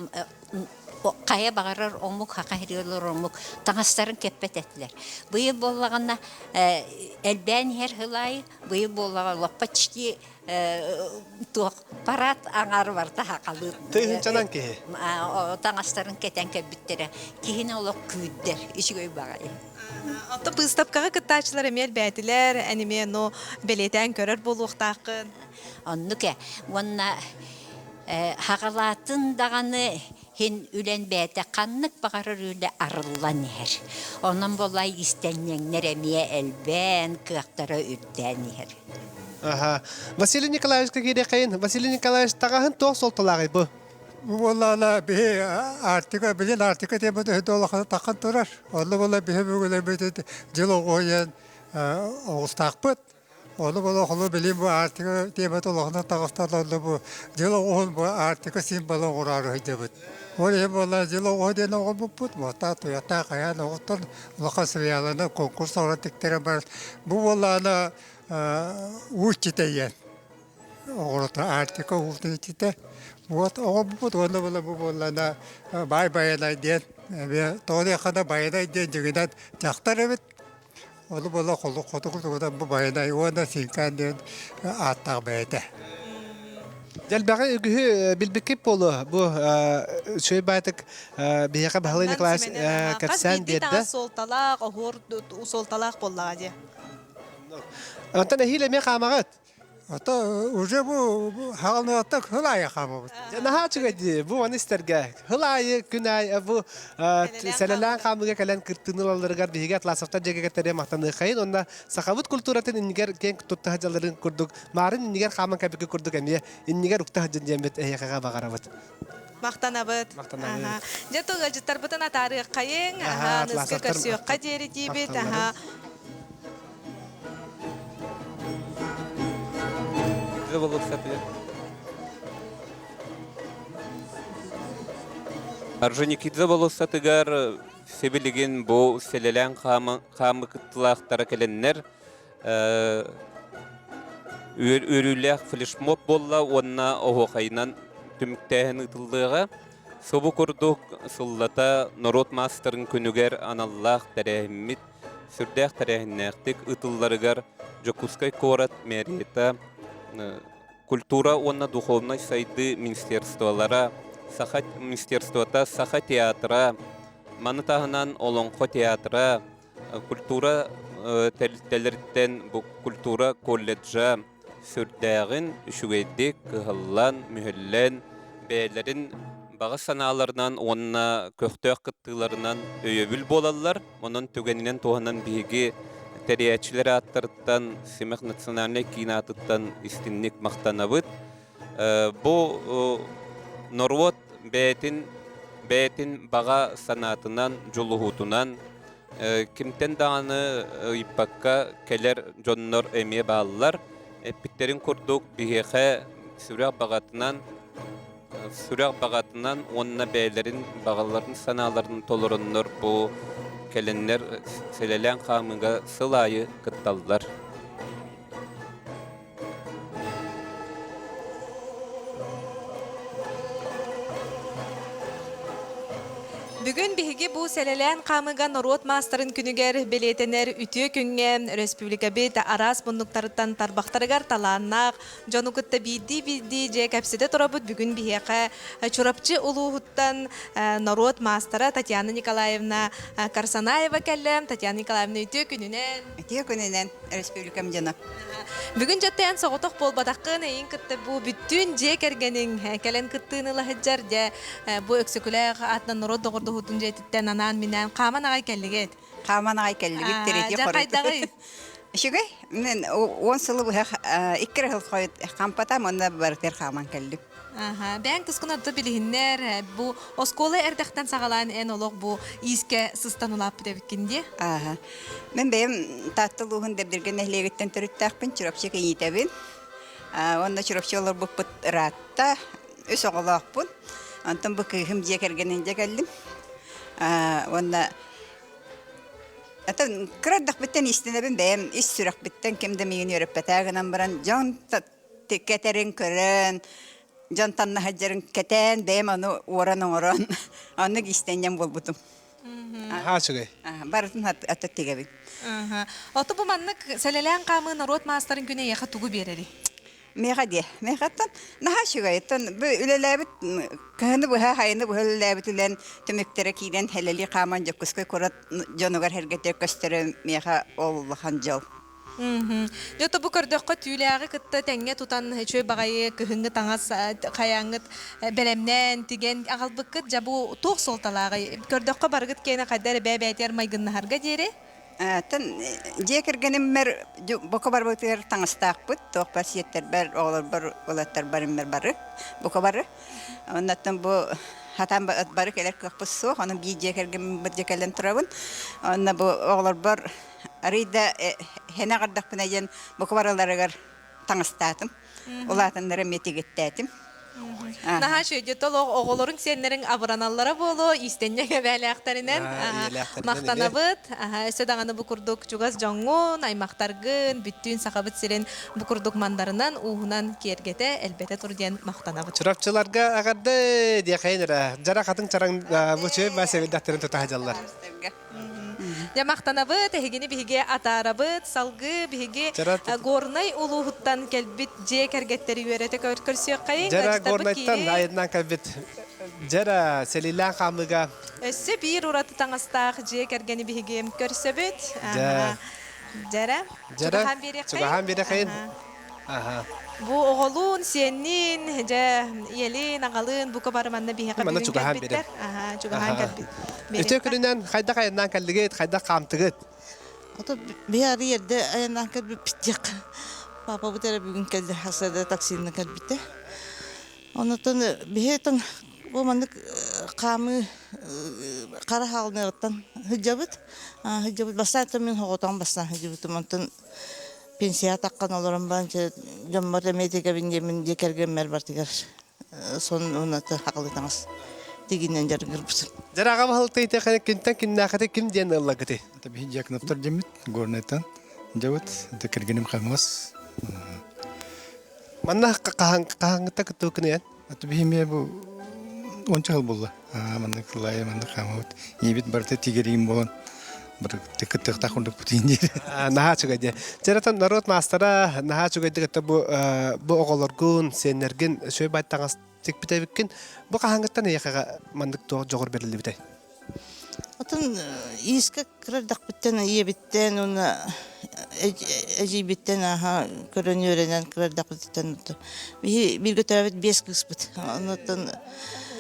F: хайа баҕарар омук хаха иһэр омук таҥастарын кэппэт этилэр. Быйыл буоллаҕына элбээн иһэр сыл аайы быйыл буоллаҕа лоппачки туох парад аҥаар барыта хахалыы
A: Тыһыынчанан киһи.
F: Таҥастарын кэтэн кэлбиттэрэ. Киһини олох күүрдэр, үчүгэй баҕайы.
B: Оттон быыстапкаҕа кыттааччылар эмиэ элбээтилэр, эн эмиэ ну бэлиэтээн көрөр буолуохтааххын.
F: Оннук ээ. Уонна хаҕалаатын даҕаны Һин үлэн бэйэтэ ханнык баҕарар үлэ арыллан иһэр. Онон буоллай истэнньэҥнэр эмиэ элбээн, кыахтара үрдээн иһэр.
A: Аха. Василий Николаевичка киириэххэйин. Василий Николаевич, таҕаһын туох суолталааҕый бу?
E: Бу буоллаҕына биһи Арктика, билин Арктика диэн өһү долохоно таххан турар. Онно буолла биһи бүгүлэрбит дьыл оҕуһуйан оҕустаахпыт. Ону була холу билим бу Арктика тиэмэтэ олохунан таҕысталлар бу дьыл оҕуһун бу Арктика символа оҥороору сылдьабыт. Ол иһин буолла дьыл оҕуһа диэн оҕорбуппут, муостаах туйахтаах хайаан оҕуттан улахан сериаланы конкурс оҥорон тиктэрэн баран бу буоллаҕына уу иччитэ ийэн оҕолото Арктика уутун иччитэ. Вот оҕорбуппут уонна була бу буоллаҕына баай байанай диэн эмиэ тоҕо диэххэ да байанай диэн дьиҥинэн дьахтар эбит. Ол буола хотугу тугудан бу Байанай уонна Синкан диэн ааттаах бэйэтэ.
A: Дэлбэҕи үгүһү билбиккит буолуо. Бу үчүгэй баайтык биһиэхэ Баһылай Николаевич кэпсээн биэрдэ.
B: суолталаах, оһуор суолталаах буоллаҕа дии.
A: Онтон эһиил эмиэ хаамаҕыт?
E: Ото уже бу хаалныаттан хыл аайы хаамабыт.
A: Наһаа үчүгэй дии. Бу ону истэргэ. Хыл аайы, күн аайы бу сэлэлээн хаамыыга кэлэн кыттыыны ылалларыгар биһиги Атласовтар дьиэ махтаныаххайын уонна сахабыт культуратын иннигэр киэҥ тутта сылдьалларын курдук маарын иннигэр хааман кэбикки курдук эмиэ иннигэр укта сылдьын диэммит эһиэхэҕэ баҕарабыт.
B: Махтанабыт.
A: Махтанабыт.
B: Дьэ тыл ыалдьыттарбытын атаарыаххайыҥ, аһаа, ныска көрсүөххэ диэри диибит. Аһаа.
G: Орджоникидзе болуоссатыгар сибилигин бу сэлэлээн хаамы кыттылаахтара кэлэннэр үөрүүлээх флешмоб буолла уонна оһуохайынан түмүктээһин ыытыллыаҕа. Субу курдук сыллата норуот маастарын күнүгэр аналлаах тэрээһиммит сүрдээх тэрээһиннээхтик ыытылларыгар Дьокуускай куорат мэрията культура уонна духовнай сайдыы министерстволара, Саха министерствота, Саха театра, маны таһынан Олоҥхо театра, культура тэрилтэлэриттэн бу культура колледжа сүрдээҕин үчүгэйдик кыһаллан, мүһэллэн, бэйэлэрин баҕа санааларынан уонна көхтөөх кыттыыларынан өйөбүл буолаллар. Онон түгэнинэн туһанан биһиги тэрийээччилэр ааттарыттан, Симэх национальнай киин аатыттан истинник махтанабыт. Бу норуот бэйэтин бэйэтин баҕа санаатынан, дьулуһуутунан кимтэн даҕаны ыйыппакка кэлэр дьоннор эмиэ бааллар. Эппиттэрин курдук биһиэхэ сүрэх баҕатынан сүрэх баҕатынан уонна бэйэлэрин баҕаларын санааларын толороннор бу кэлэннэр сэлэлээн хаамыыга сыл аайы кытталлар.
B: Бүгүн биһиги бу сэлэлээн хаамыыга норуот маастарын күнүгэр бэлиэтэнэр үтүө күҥҥэ республикабыт араас муннуктарыттан тарбахтарыгар талааннаах дьону кытта биирдии-биирдии дьиэ кэпсэтэ турабыт. Бүгүн биһиэхэ Чурапчы улууһуттан норуот маастара Татьяна Николаевна Карсанаева кэллэ. Татьяна Николаевна үтүө күнүнэн!
R: Үтүө күнүнэн, республикам дьоно.
B: Бүгүн дьэттэн соҕотох буолбатаххын, эйин кытта бу бүттүүн дьиэ кэргэниҥ кэлэн кыттыыны ыла сылдьар. Дьэ, бу Өксөкүлээх аатынан норуот доҕордоһуутун дьиэтиттэн анаан-минээн хааман аҕай кэллигит.
R: Хааман аҕай кэллибит, тириити
B: Дьэ, хайдаҕый?
R: Үчүгэй. Мен 10 сылы быһа икки эрэ сыл хойут хампатам, онно барытыгар хааман кэллим.
B: Аха, бэйэҥ тускун ордо билиһиннэр, бу оскуола эрдэхтэн саҕалаан эн олох бу иискэ сыстан улааппыт эбиккин дии.
R: Аха. Мен бэйэм Таатта улууһун Дэбдиргэ нэһилиэгиттэн төрүттээхпин, Чурапчы кийиитэбин. Уонна Чурапчы олорбуппут ыраатта, үс оҕолоохпун. Онтон бу кыыһым дьиэ кэргэнин дьэ кэллим. Уонна Атын кыра эрдэхпиттэн иистэнэбин бэйэм ис сүрэхпиттэн ким да миигин үөрэппэтээ гынан баран дьон кэтэрин көрөн, дьон таннаһыдьарын кэтээн, бэйэм ону уоран оҥорон, оннук иистэнньэҥ буолбутум.
A: Наһаа үчүгэй.
R: Барытын ата тигэбин.
B: Ото бу маннык сэлэлээн хаамыы норуот маастарын күнэ эйиэхэ тугу биэрэрий?
R: Миэхэ диэ. Миэхэттэн наһаа үчүгэй. Оттон бу үлэлээбит кыһыны быһа, хайыны быһа үлэлээбит үлэн түмүктэрэ киирэн хэлэлии хааман Дьокуускай куорат дьонугар сэргэтэ көстөрө миэхэ ол улахан дьол.
B: Дьэ, бу көрдөххө түүлээҕи кытта тэҥҥэ тутан үчүгэй баҕайы кыһыҥҥы таҥас хайааҥҥыт бэлэмнээн, тигэн аҕалбыккыт дьэ бу туох суолталааҕый? Көрдөххө барыгыт киэнэ хайда эрэ бэйэ-бэйэтигэр майгыннаһарга диэри.
R: Тан дьиэ кэргэниммэр бука барбытыгар таҥастаахпыт, туох бар сиэттэрбэр, оҕолорбор, уолаттарбар иммэр бары, бука бары. Оннуттан бу хатаан бары кэлэр кыахпыт суох, онон биир дьиэ кэргэммит дьэ кэлэн турабын. Онно бу оҕолорбор Арыый да хэнэ аҕардахпына диэн бука барыларыгар таҥастаатым. Улаатаннара эмиэ тигиттээтим.
B: Наһаа үчүгэй толох оҕолорун сиэннэриҥ абыраналлара буолуо, иистэнньэҥ эбээлээхтэринэн махтанабыт. Өссө даҕаны бу курдук чугас дьоҥҥун, аймахтаргын, бүттүүн Сахабыт сирин бу курдук мандарынан, ууһунан киэргэтэ, элбэтэ тур диэн махтанабыт.
A: Чурапчыларга эҕэрдэ диэхэйин эрэ. Дьара хатыҥ чараҥ бу үчүгэй бас эбилдэхтэрин тута сылдьаллар.
B: Дьэ махтанабыт, эһигини биһиги атаарабыт, салгыы биһиги Горнай улууһуттан кэлбит дьиэ кэргэттэри үөрэтэ көрсүөххэйиҥ.
A: Дьэрэ Горнайтан айаннаан кэлбит Дьэрэ сэлиилээн хаамыыга
B: Өссө биир ураты таҥастаах дьиэ кэргэни биһиги көрсөбүт.
A: Дьэ.
B: Дьэрэ.
A: Дьэрэ.
B: Чугаһаан биэриэххэйин.
A: Чугаһаан биэриэххэйин. Аха.
B: Бу оҕолуун, сиэнниин, дьэ, ийэлиин, аҕалыын бука бары манна биһиэхэ
A: Манна
B: бүгүн
A: чугаһаан
B: кэлбиттэр.
A: биэрэн.
B: Аха, чугаһаан кэлбит.
A: Үтүө күнүнэн хайдах айаннаан кэллигит, хайдах хаамтыгыт?
H: Ото биһи арый эрдэ айаннаан кэлбиппит диэххэ. Папабыт эрэ бүгүн кэллэ, сарсыарда таксинан кэлбитэ. Онотон биһи отон бу маннык хаамыы хара хаалыныаҕыттан сылдьабыт. Сылдьабыт бастаан мин соҕотоҕун бастаан сылдьыбытым. Онтон пенсияҕа таххан олорон баран дьоммор эмиэ тигэбин диэммин дьиэ кэргэммэр барытыгар сон уонна хахалы таҥас тигинэн дьарыгырбытым.
A: Дьэр аҕа баһылыктыйты кинтэн киннээхити ким диэн ыллагыты?
I: Биһи Дьяконовтар дьэммит Горнайтан дьабыт это кэргэним Хамас.
A: Манна хаһаҥҥыта кыттыы кыныйан?
I: Это биһи эмиэ бу онча хыл булла. Манна кылайа манна хаамабыт. Ийэбит барыта тигэригин буолан кыттыахтаах курдук бутуйун диир.
A: Наһаа үчүгэй диэ. Дьэрэтэн норуот маастара наһаа үчүгэйдик это бу бу оҕолоргун, сиэннэргин үчүгэй бай таҥас тикпит эбиккин. Бу хаһааҥҥыттан эйиэхэҕэ маннык туох дьоҕур бэриллибитэй?
H: Отон иискэ кыра эрдэхпиттэн ийэбиттэн уонна эдьиийбиттэн аһа көрөн үөрэнэн кыра эрдэхпититтэн биһи бииргэ төрөөбүт биэс кыыспыт. Оннуттан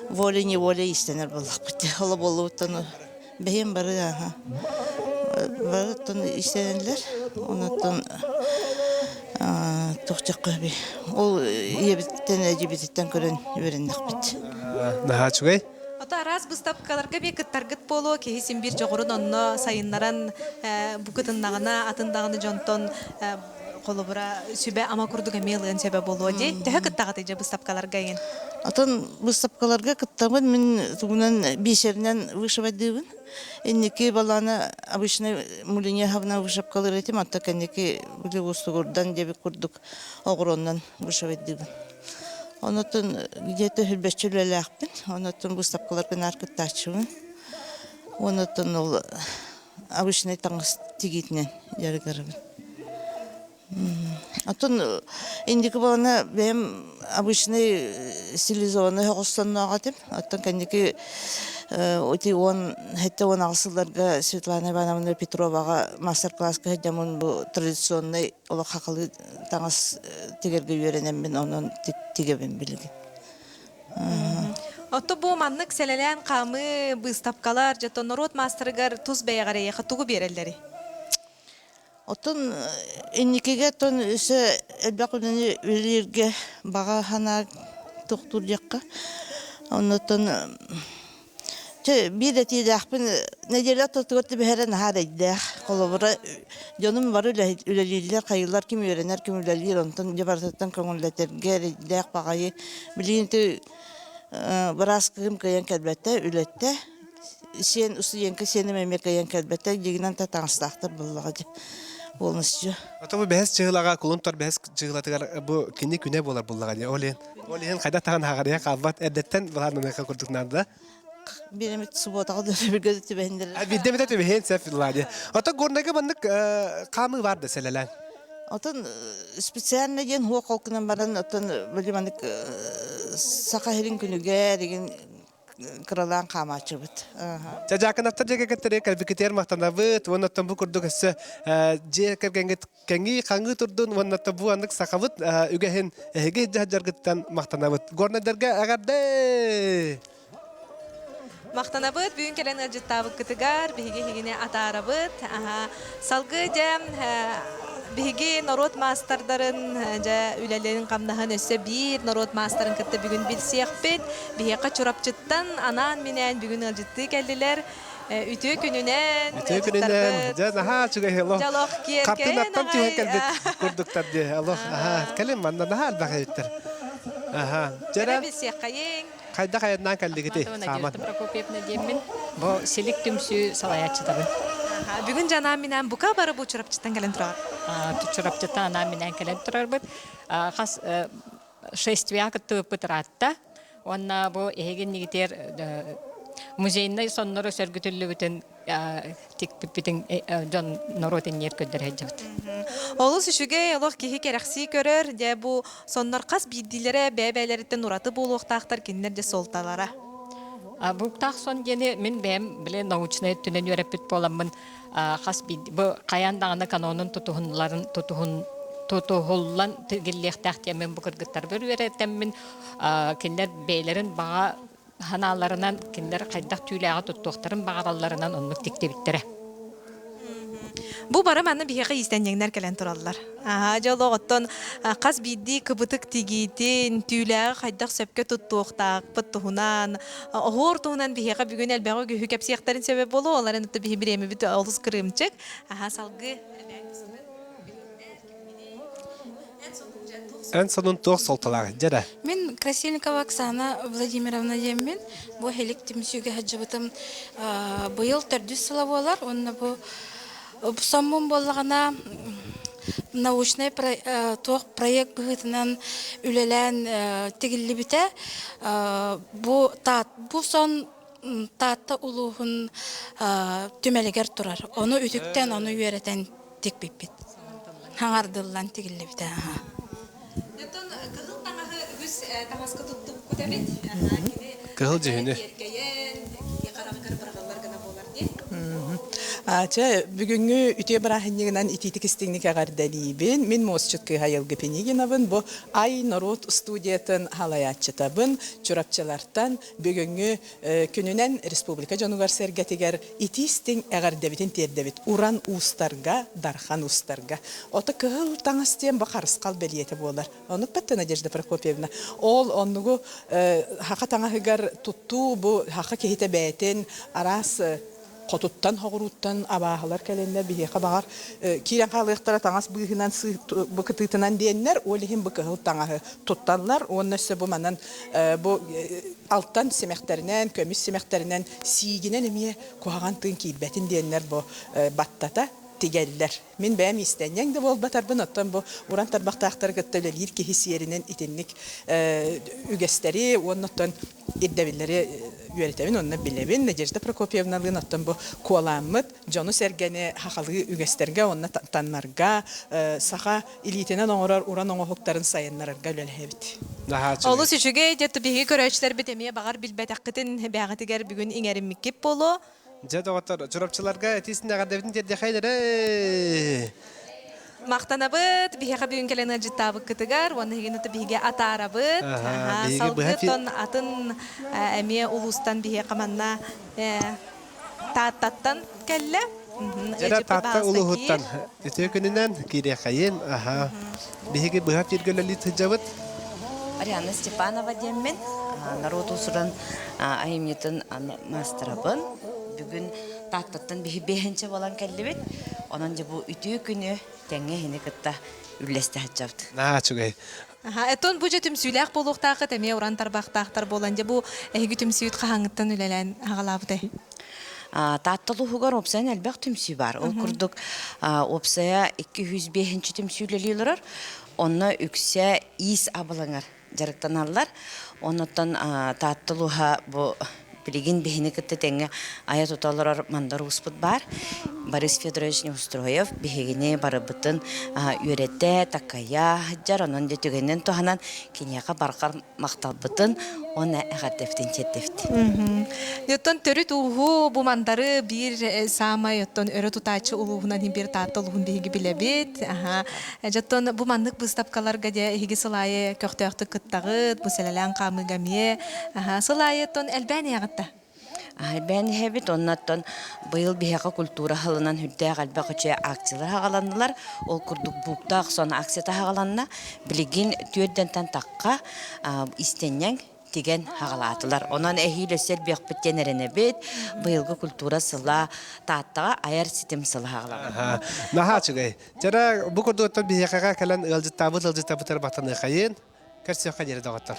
H: волей-неволей иистэнэр буоллахпыт. Оло буоллубуттан бэйэм бары аһа барыттан иистэнэллэр. Онуттан туох диэххэ ол ийэбиттэн эдьиийбититтэн көрөн үөрэннэхпит.
A: Наһаа үчүгэй.
B: Ото араас быыстапкаларга эмиэ кыттаргыт буолуо, киһи син биир дьоҕурун онно сайыннаран бу кытыннаҕына, атын даҕаны дьонтон холобура сүбэ-ама курдук эмиэ ылыан сөбө буолуо дии. Төһө кыттаҕытый дьэ быыстапкаларга игин?
H: Отон быыстапкаларга кыттабын, мин тугунан бисеринэн вышивайдыыбын. Инники балаана обычно мулиньяховна вышивкалыр этим, ата кэнники били уустугурдан диэбит курдук оҕуруоннан вышивайдыыбын. Онотон где-то хүрбэччи үлэлээхпин, онотон быыстапкаларга наар кыттааччыбын. Онотон ол обычный таҥас тигиитинэн дьарыгырабын. Оттон индики буолана бэйэм обычный стилизованный оҕустонноох этим. Оттон кэнники ити уон 76 сылларга Светлана Ивановна Петроваҕа мастер-класска сылдьаммын бу традиционный олох хахалы таҥас тигэргэ үөрэнэммин онон тигэбин билигин.
B: Отто бу маннык сэлэлээн хаамыы, быыстапкалар, дьэ норуот маастарыгар тус бэйэҕэр эйиэхэ тугу биэрэллэрий?
H: Оттон инникигэ оттон өссө элбэх үлэни үлэлииргэ баҕа санаа тохтуур диэххэ. Оннуттан чэ биир этиилээхпин нэдиэлэ ортотугар түбэһэрэ наһаа эрэйдээх. Холобура, дьонум бары үлэлииллэр, хайыылар ким үөрэнэр, ким үлэлиир, онтон дьэ барытыттан көҥүллэтэргэ эрэйдээх баҕайы. Билигин ити быраас кыыһым кыайан кэлбэтэ, үлэттэ. Сиэн устудьуонка сиэним эмиэ кыайан кэлбэтэ, дьиҥинэн да таҥастаахтар буоллаҕа дии полностью.
A: Ото бу бэһис чыһылаҕа кулун тор бэһис чыһылатыгар бу кини күнэ буолар буллаҕа дии. Ол иһин ол иһин хайдах таһан хаҕарыйа хаалбат эрдэттэн былааннаныахха курдук наада.
H: Биир эмит субуотаҕа да бииргэ түбэһиннэрэр.
A: Биирдэ эмитэ түбэһиэн сөп Влади. Ото Горнайга маннык хаамыы бар да сэлэлээн.
H: Отон специально диэн хуо холкунан баран отон били маннык саха сирин күнүгэр игин кыралаан хаамааччыбыт.
A: Чэ, Дьаакынаптар дьиэ кэргэттэри кэлбиккитигэр махтанабыт уонна оттон бу курдук өссө дьиэ кэргэҥҥит кэҥии хаҥыы турдун уонна оттон бу аннык сахабыт үгэһин эһиги дьаргыттан махтанабыт. Горнайдарга эҕэрдэ!
B: Махтанабыт бүгүн кэлэн ыалдьыттаабыккытыгар, биһиги эһигини атаарабыт. Аха. Салгыы дьэ биһиги норуот маастардарын дьэ үлэлэрин-хамнаһын өссө биир норуот маастарын кытта бүгүн билсиэхпит. Биһиэхэ Чурапчыттан анаан-минээн бүгүн ыалдьыттыы кэллилэр. Үтүө күнүнэн,
A: Үтүө күнүнэн. Дьэ наһаа үчүгэй олох.
B: Дьолох киэркэйэн
A: Хартыынаттан түһэн кэлбит курдуктар дии. Олох аһаа кэлин манна наһаа элбэх эбиттэр. Аһаа.
B: Дьэ билсиэххэйиҥ.
A: Хайдах айаннаан кэллигитий?
W: Хааман. Прокопьевна диэммин. Бу Силик түмсүү салайааччытабын.
B: Бүгүн дьанаан-минээн бука бары бу Чурапчыттан кэлэн турар.
W: Чурапчыттан анаан-минээн кэлэн турарбыт. Хас шествия кыттыбыппыт ыраатта. Уонна бу эһиги иннигитигэр. музейнай соннору сөргүтүллүбүтүн тикпиппитин дьон норуот инниэр көрдөрө сылдьабыт.
B: Олус үчүгэй олох киһи кэрэхсии көрөр. Дьэ бу соннор хас биирдиилэрэ бэйэ-бэйэлэриттэн ураты буолуохтаахтар кинилэр дьэ суолталара.
W: Бууктаах сон диэни мин бэйэм били научнай өттүнэн үөрэппит буоламмын хас биирдии бу хайаан даҕаны канонун тутуһунларын тутуһун тутуһуллан тигиллиэхтээх диэммин бу кыргыттарбар үөрэтэммин кинилэр бэйэлэрин баҕа санааларынан кинилэр хайдах түүлээҕи туттуохтарын баҕаралларынан оннук тиктибиттэрэ.
B: Бу бары манна биһиэхэ иистэнньэҥнэр кэлэн тураллар. Аһаа, дьэ олоҕуттан хас биирдии кыбытык тигиитин, түүлээҕи хайдах сөпкө туттуохтаахпыт туһунан, оһуор туһунан биһиэхэ бүгүн элбэҕи үгүһү кэпсиэхтэрин сөбө буолуо, ол эрэн биһи бириэмэбит олус кырыымчык. Аһаа, салгыы
A: Эн сонун туох суолталаах дьэ
J: Мин Красильникова Оксана Владимировна диэммин. Бу Хилик түмсүүгэ сылдьыбытым быйыл төрдүс сыла буолар. Уонна бу соммун буоллаҕына научнай туох проект быһыытынан үлэлээн тигиллибитэ. Бу бу сон Таатта улууһун түмэлигэр турар. Ону үтүктэн, ону үөрэтэн тикпиппит. Хаҥардыллан тигиллибитэ.
B: Оттон кыһыл таҥаһы үгүс таҥаска туттубуккут эбит.
A: Кыһыл дьүһүнү.
B: Киэркэйэн, киһи хараҕыгар быраҕыллар гына буолар дии.
K: Чэ, бүгүҥҥү үтүө бырааһынньыгынан итиитик истиҥник эҕэрдэлиибин. Мин муосчут кыыһа Айылгы Пинигинабын. Бу Ай норуот студиятын салайааччытабын. Чурапчылартан Бүгүҥҥү күнүнэн республика дьонугар-сэргэтигэр итии-истиҥ эҕэрдэбитин тиэрдэбит уран уустарга, дархан уустарга. Ото кыһыл таҥас диэн бу харысхал бэлиэтэ буолар. Оннук бэтте Надежда Прокопьевна. Ол оннугу саха таҥаһыгар туттуу бу саха киһитэ бэйэтин араас хотуттан хоҕурууттан абааһылар кэлэннэр биһиэхэ баҕар киирэн хаалыахтара таҥас быыһынан бу кытыытынан диэннэр ол иһин бу кыһыл таҥаһы тутталлар уонна өссө бу манан бу алтан симэхтэринэн көмүс симэхтэринэн сиигинэн эмиэ куһаҕан тыын киирбэтин диэннэр бу баттата тигэллэр. Мин бэйэм иистэнньэҥ да буолбатарбын, оттон бу уран тарбахтаахтары кытта үлэлиир киһи сиэринэн итинник үгэстэри уонна оттон ирдэбиллэри үөрэтэбин уонна билэбин. Надежда Прокопьевналыын оттон бу куолааммыт дьону-сэргэни сахалыы үгэстэргэ уонна таннарга, саха илиитинэн оҥорор уран оҥоһуктарын сайыннарарга үлэлэһэбит.
B: Олус үчүгэй, дьэ биһиги көрөөччүлэрбит эмиэ баҕар билбэтэххитин бэйэҕитигэр бүгүн иҥэриммиккит буолуо.
A: Дьэ, доҕоттор, Чурапчыларга этиисин эҕэрдэбитин тиэрдиэхэйдэрэ.
B: Махтанабыт, биһиэхэ бүгүн кэлэн ыалдьыттаабыккытыгар уонна эһигини биһиги атаарабыт. Салгыы атын эмиэ улуустан биһиэхэ манна Тааттаттан кэллэ.
A: Дьэ, Таатта улууһуттан үтүө күнүнэн киириэхэйин. Аха. Биһиги быһа тиргэлэлии сылдьабыт.
L: Арианна Степанова диэммин, норуот уусуран айымньытын маастарабын. Бүгүн Тааттаттан биһи биэһинчэ буолан кэллибит. Онон дьэ бу үтүө күнү тэҥҥэ иһини кытта үллэстэ сылдьабыт.
A: Наһаа үчүгэй.
B: Этон бу дьэ түмсүүлээх буолуохтааххыт эмиэ уран тарбахтаахтар буолан дьэ бу эһиги түмсүүт хаһааҥҥыттан үлэлээн аҕалаабытай?
L: Таатта улууһугар уопсайан элбэх түмсүү бар. Ол курдук уопсайа 205 түмсүү үлэлии олорор. Онно үксэ иис абылаҥар дьарыктаналлар. Оннуттан Таатта улууһа бу билигин биһини кытта тэҥҥэ айа-тута олорор Мандар Ууспут баар. Борис Федорович Неустроев биһигини барыбытын үөрэтэ, такайа сылдьар. Онон дьэ түгэнинэн туһанан киниэхэ барҕар махталбытын уонна эҕэрдэбитин тиэрдэбит.
B: Оттон төрүт ууһу бу мандары биир саамай оттон өрө тутааччы улууһунан биир Таатта улууһун биһиги билэбит. Дьоттон бу маннык быыстапкаларга дьэ эһиги сыл аайы көхтөөхтүк кыттаҕыт, бу сэлэлээн хаамыыга эмиэ. Сыл аайы оттон элбээн иһэҕит да?
L: Элбээн иһэбит, оннуттан быйыл биһиэхэ культура сылынан үрдээх элбэх үчүгэй акциялар аҕаланнылар. Ол курдук бууктаах сон акцията аҕаланна. Билигин түөрдэнтэн тахха истэнньэҥ тигэн хаҕалаатылар. Онон эһиил өссө элбиэхпит диэн эрэнэбит. Быйылгы культура сыла Тааттаҕа айар ситим сыла хаҕаланна.
A: Наһаа үчүгэй. Дьара бу курдук биһиэхэҕэ кэлэн ыалдьыттаабыт ыалдьыттарбытыгар батаныахайын. Көрсүөххэ диэри доҕоттор.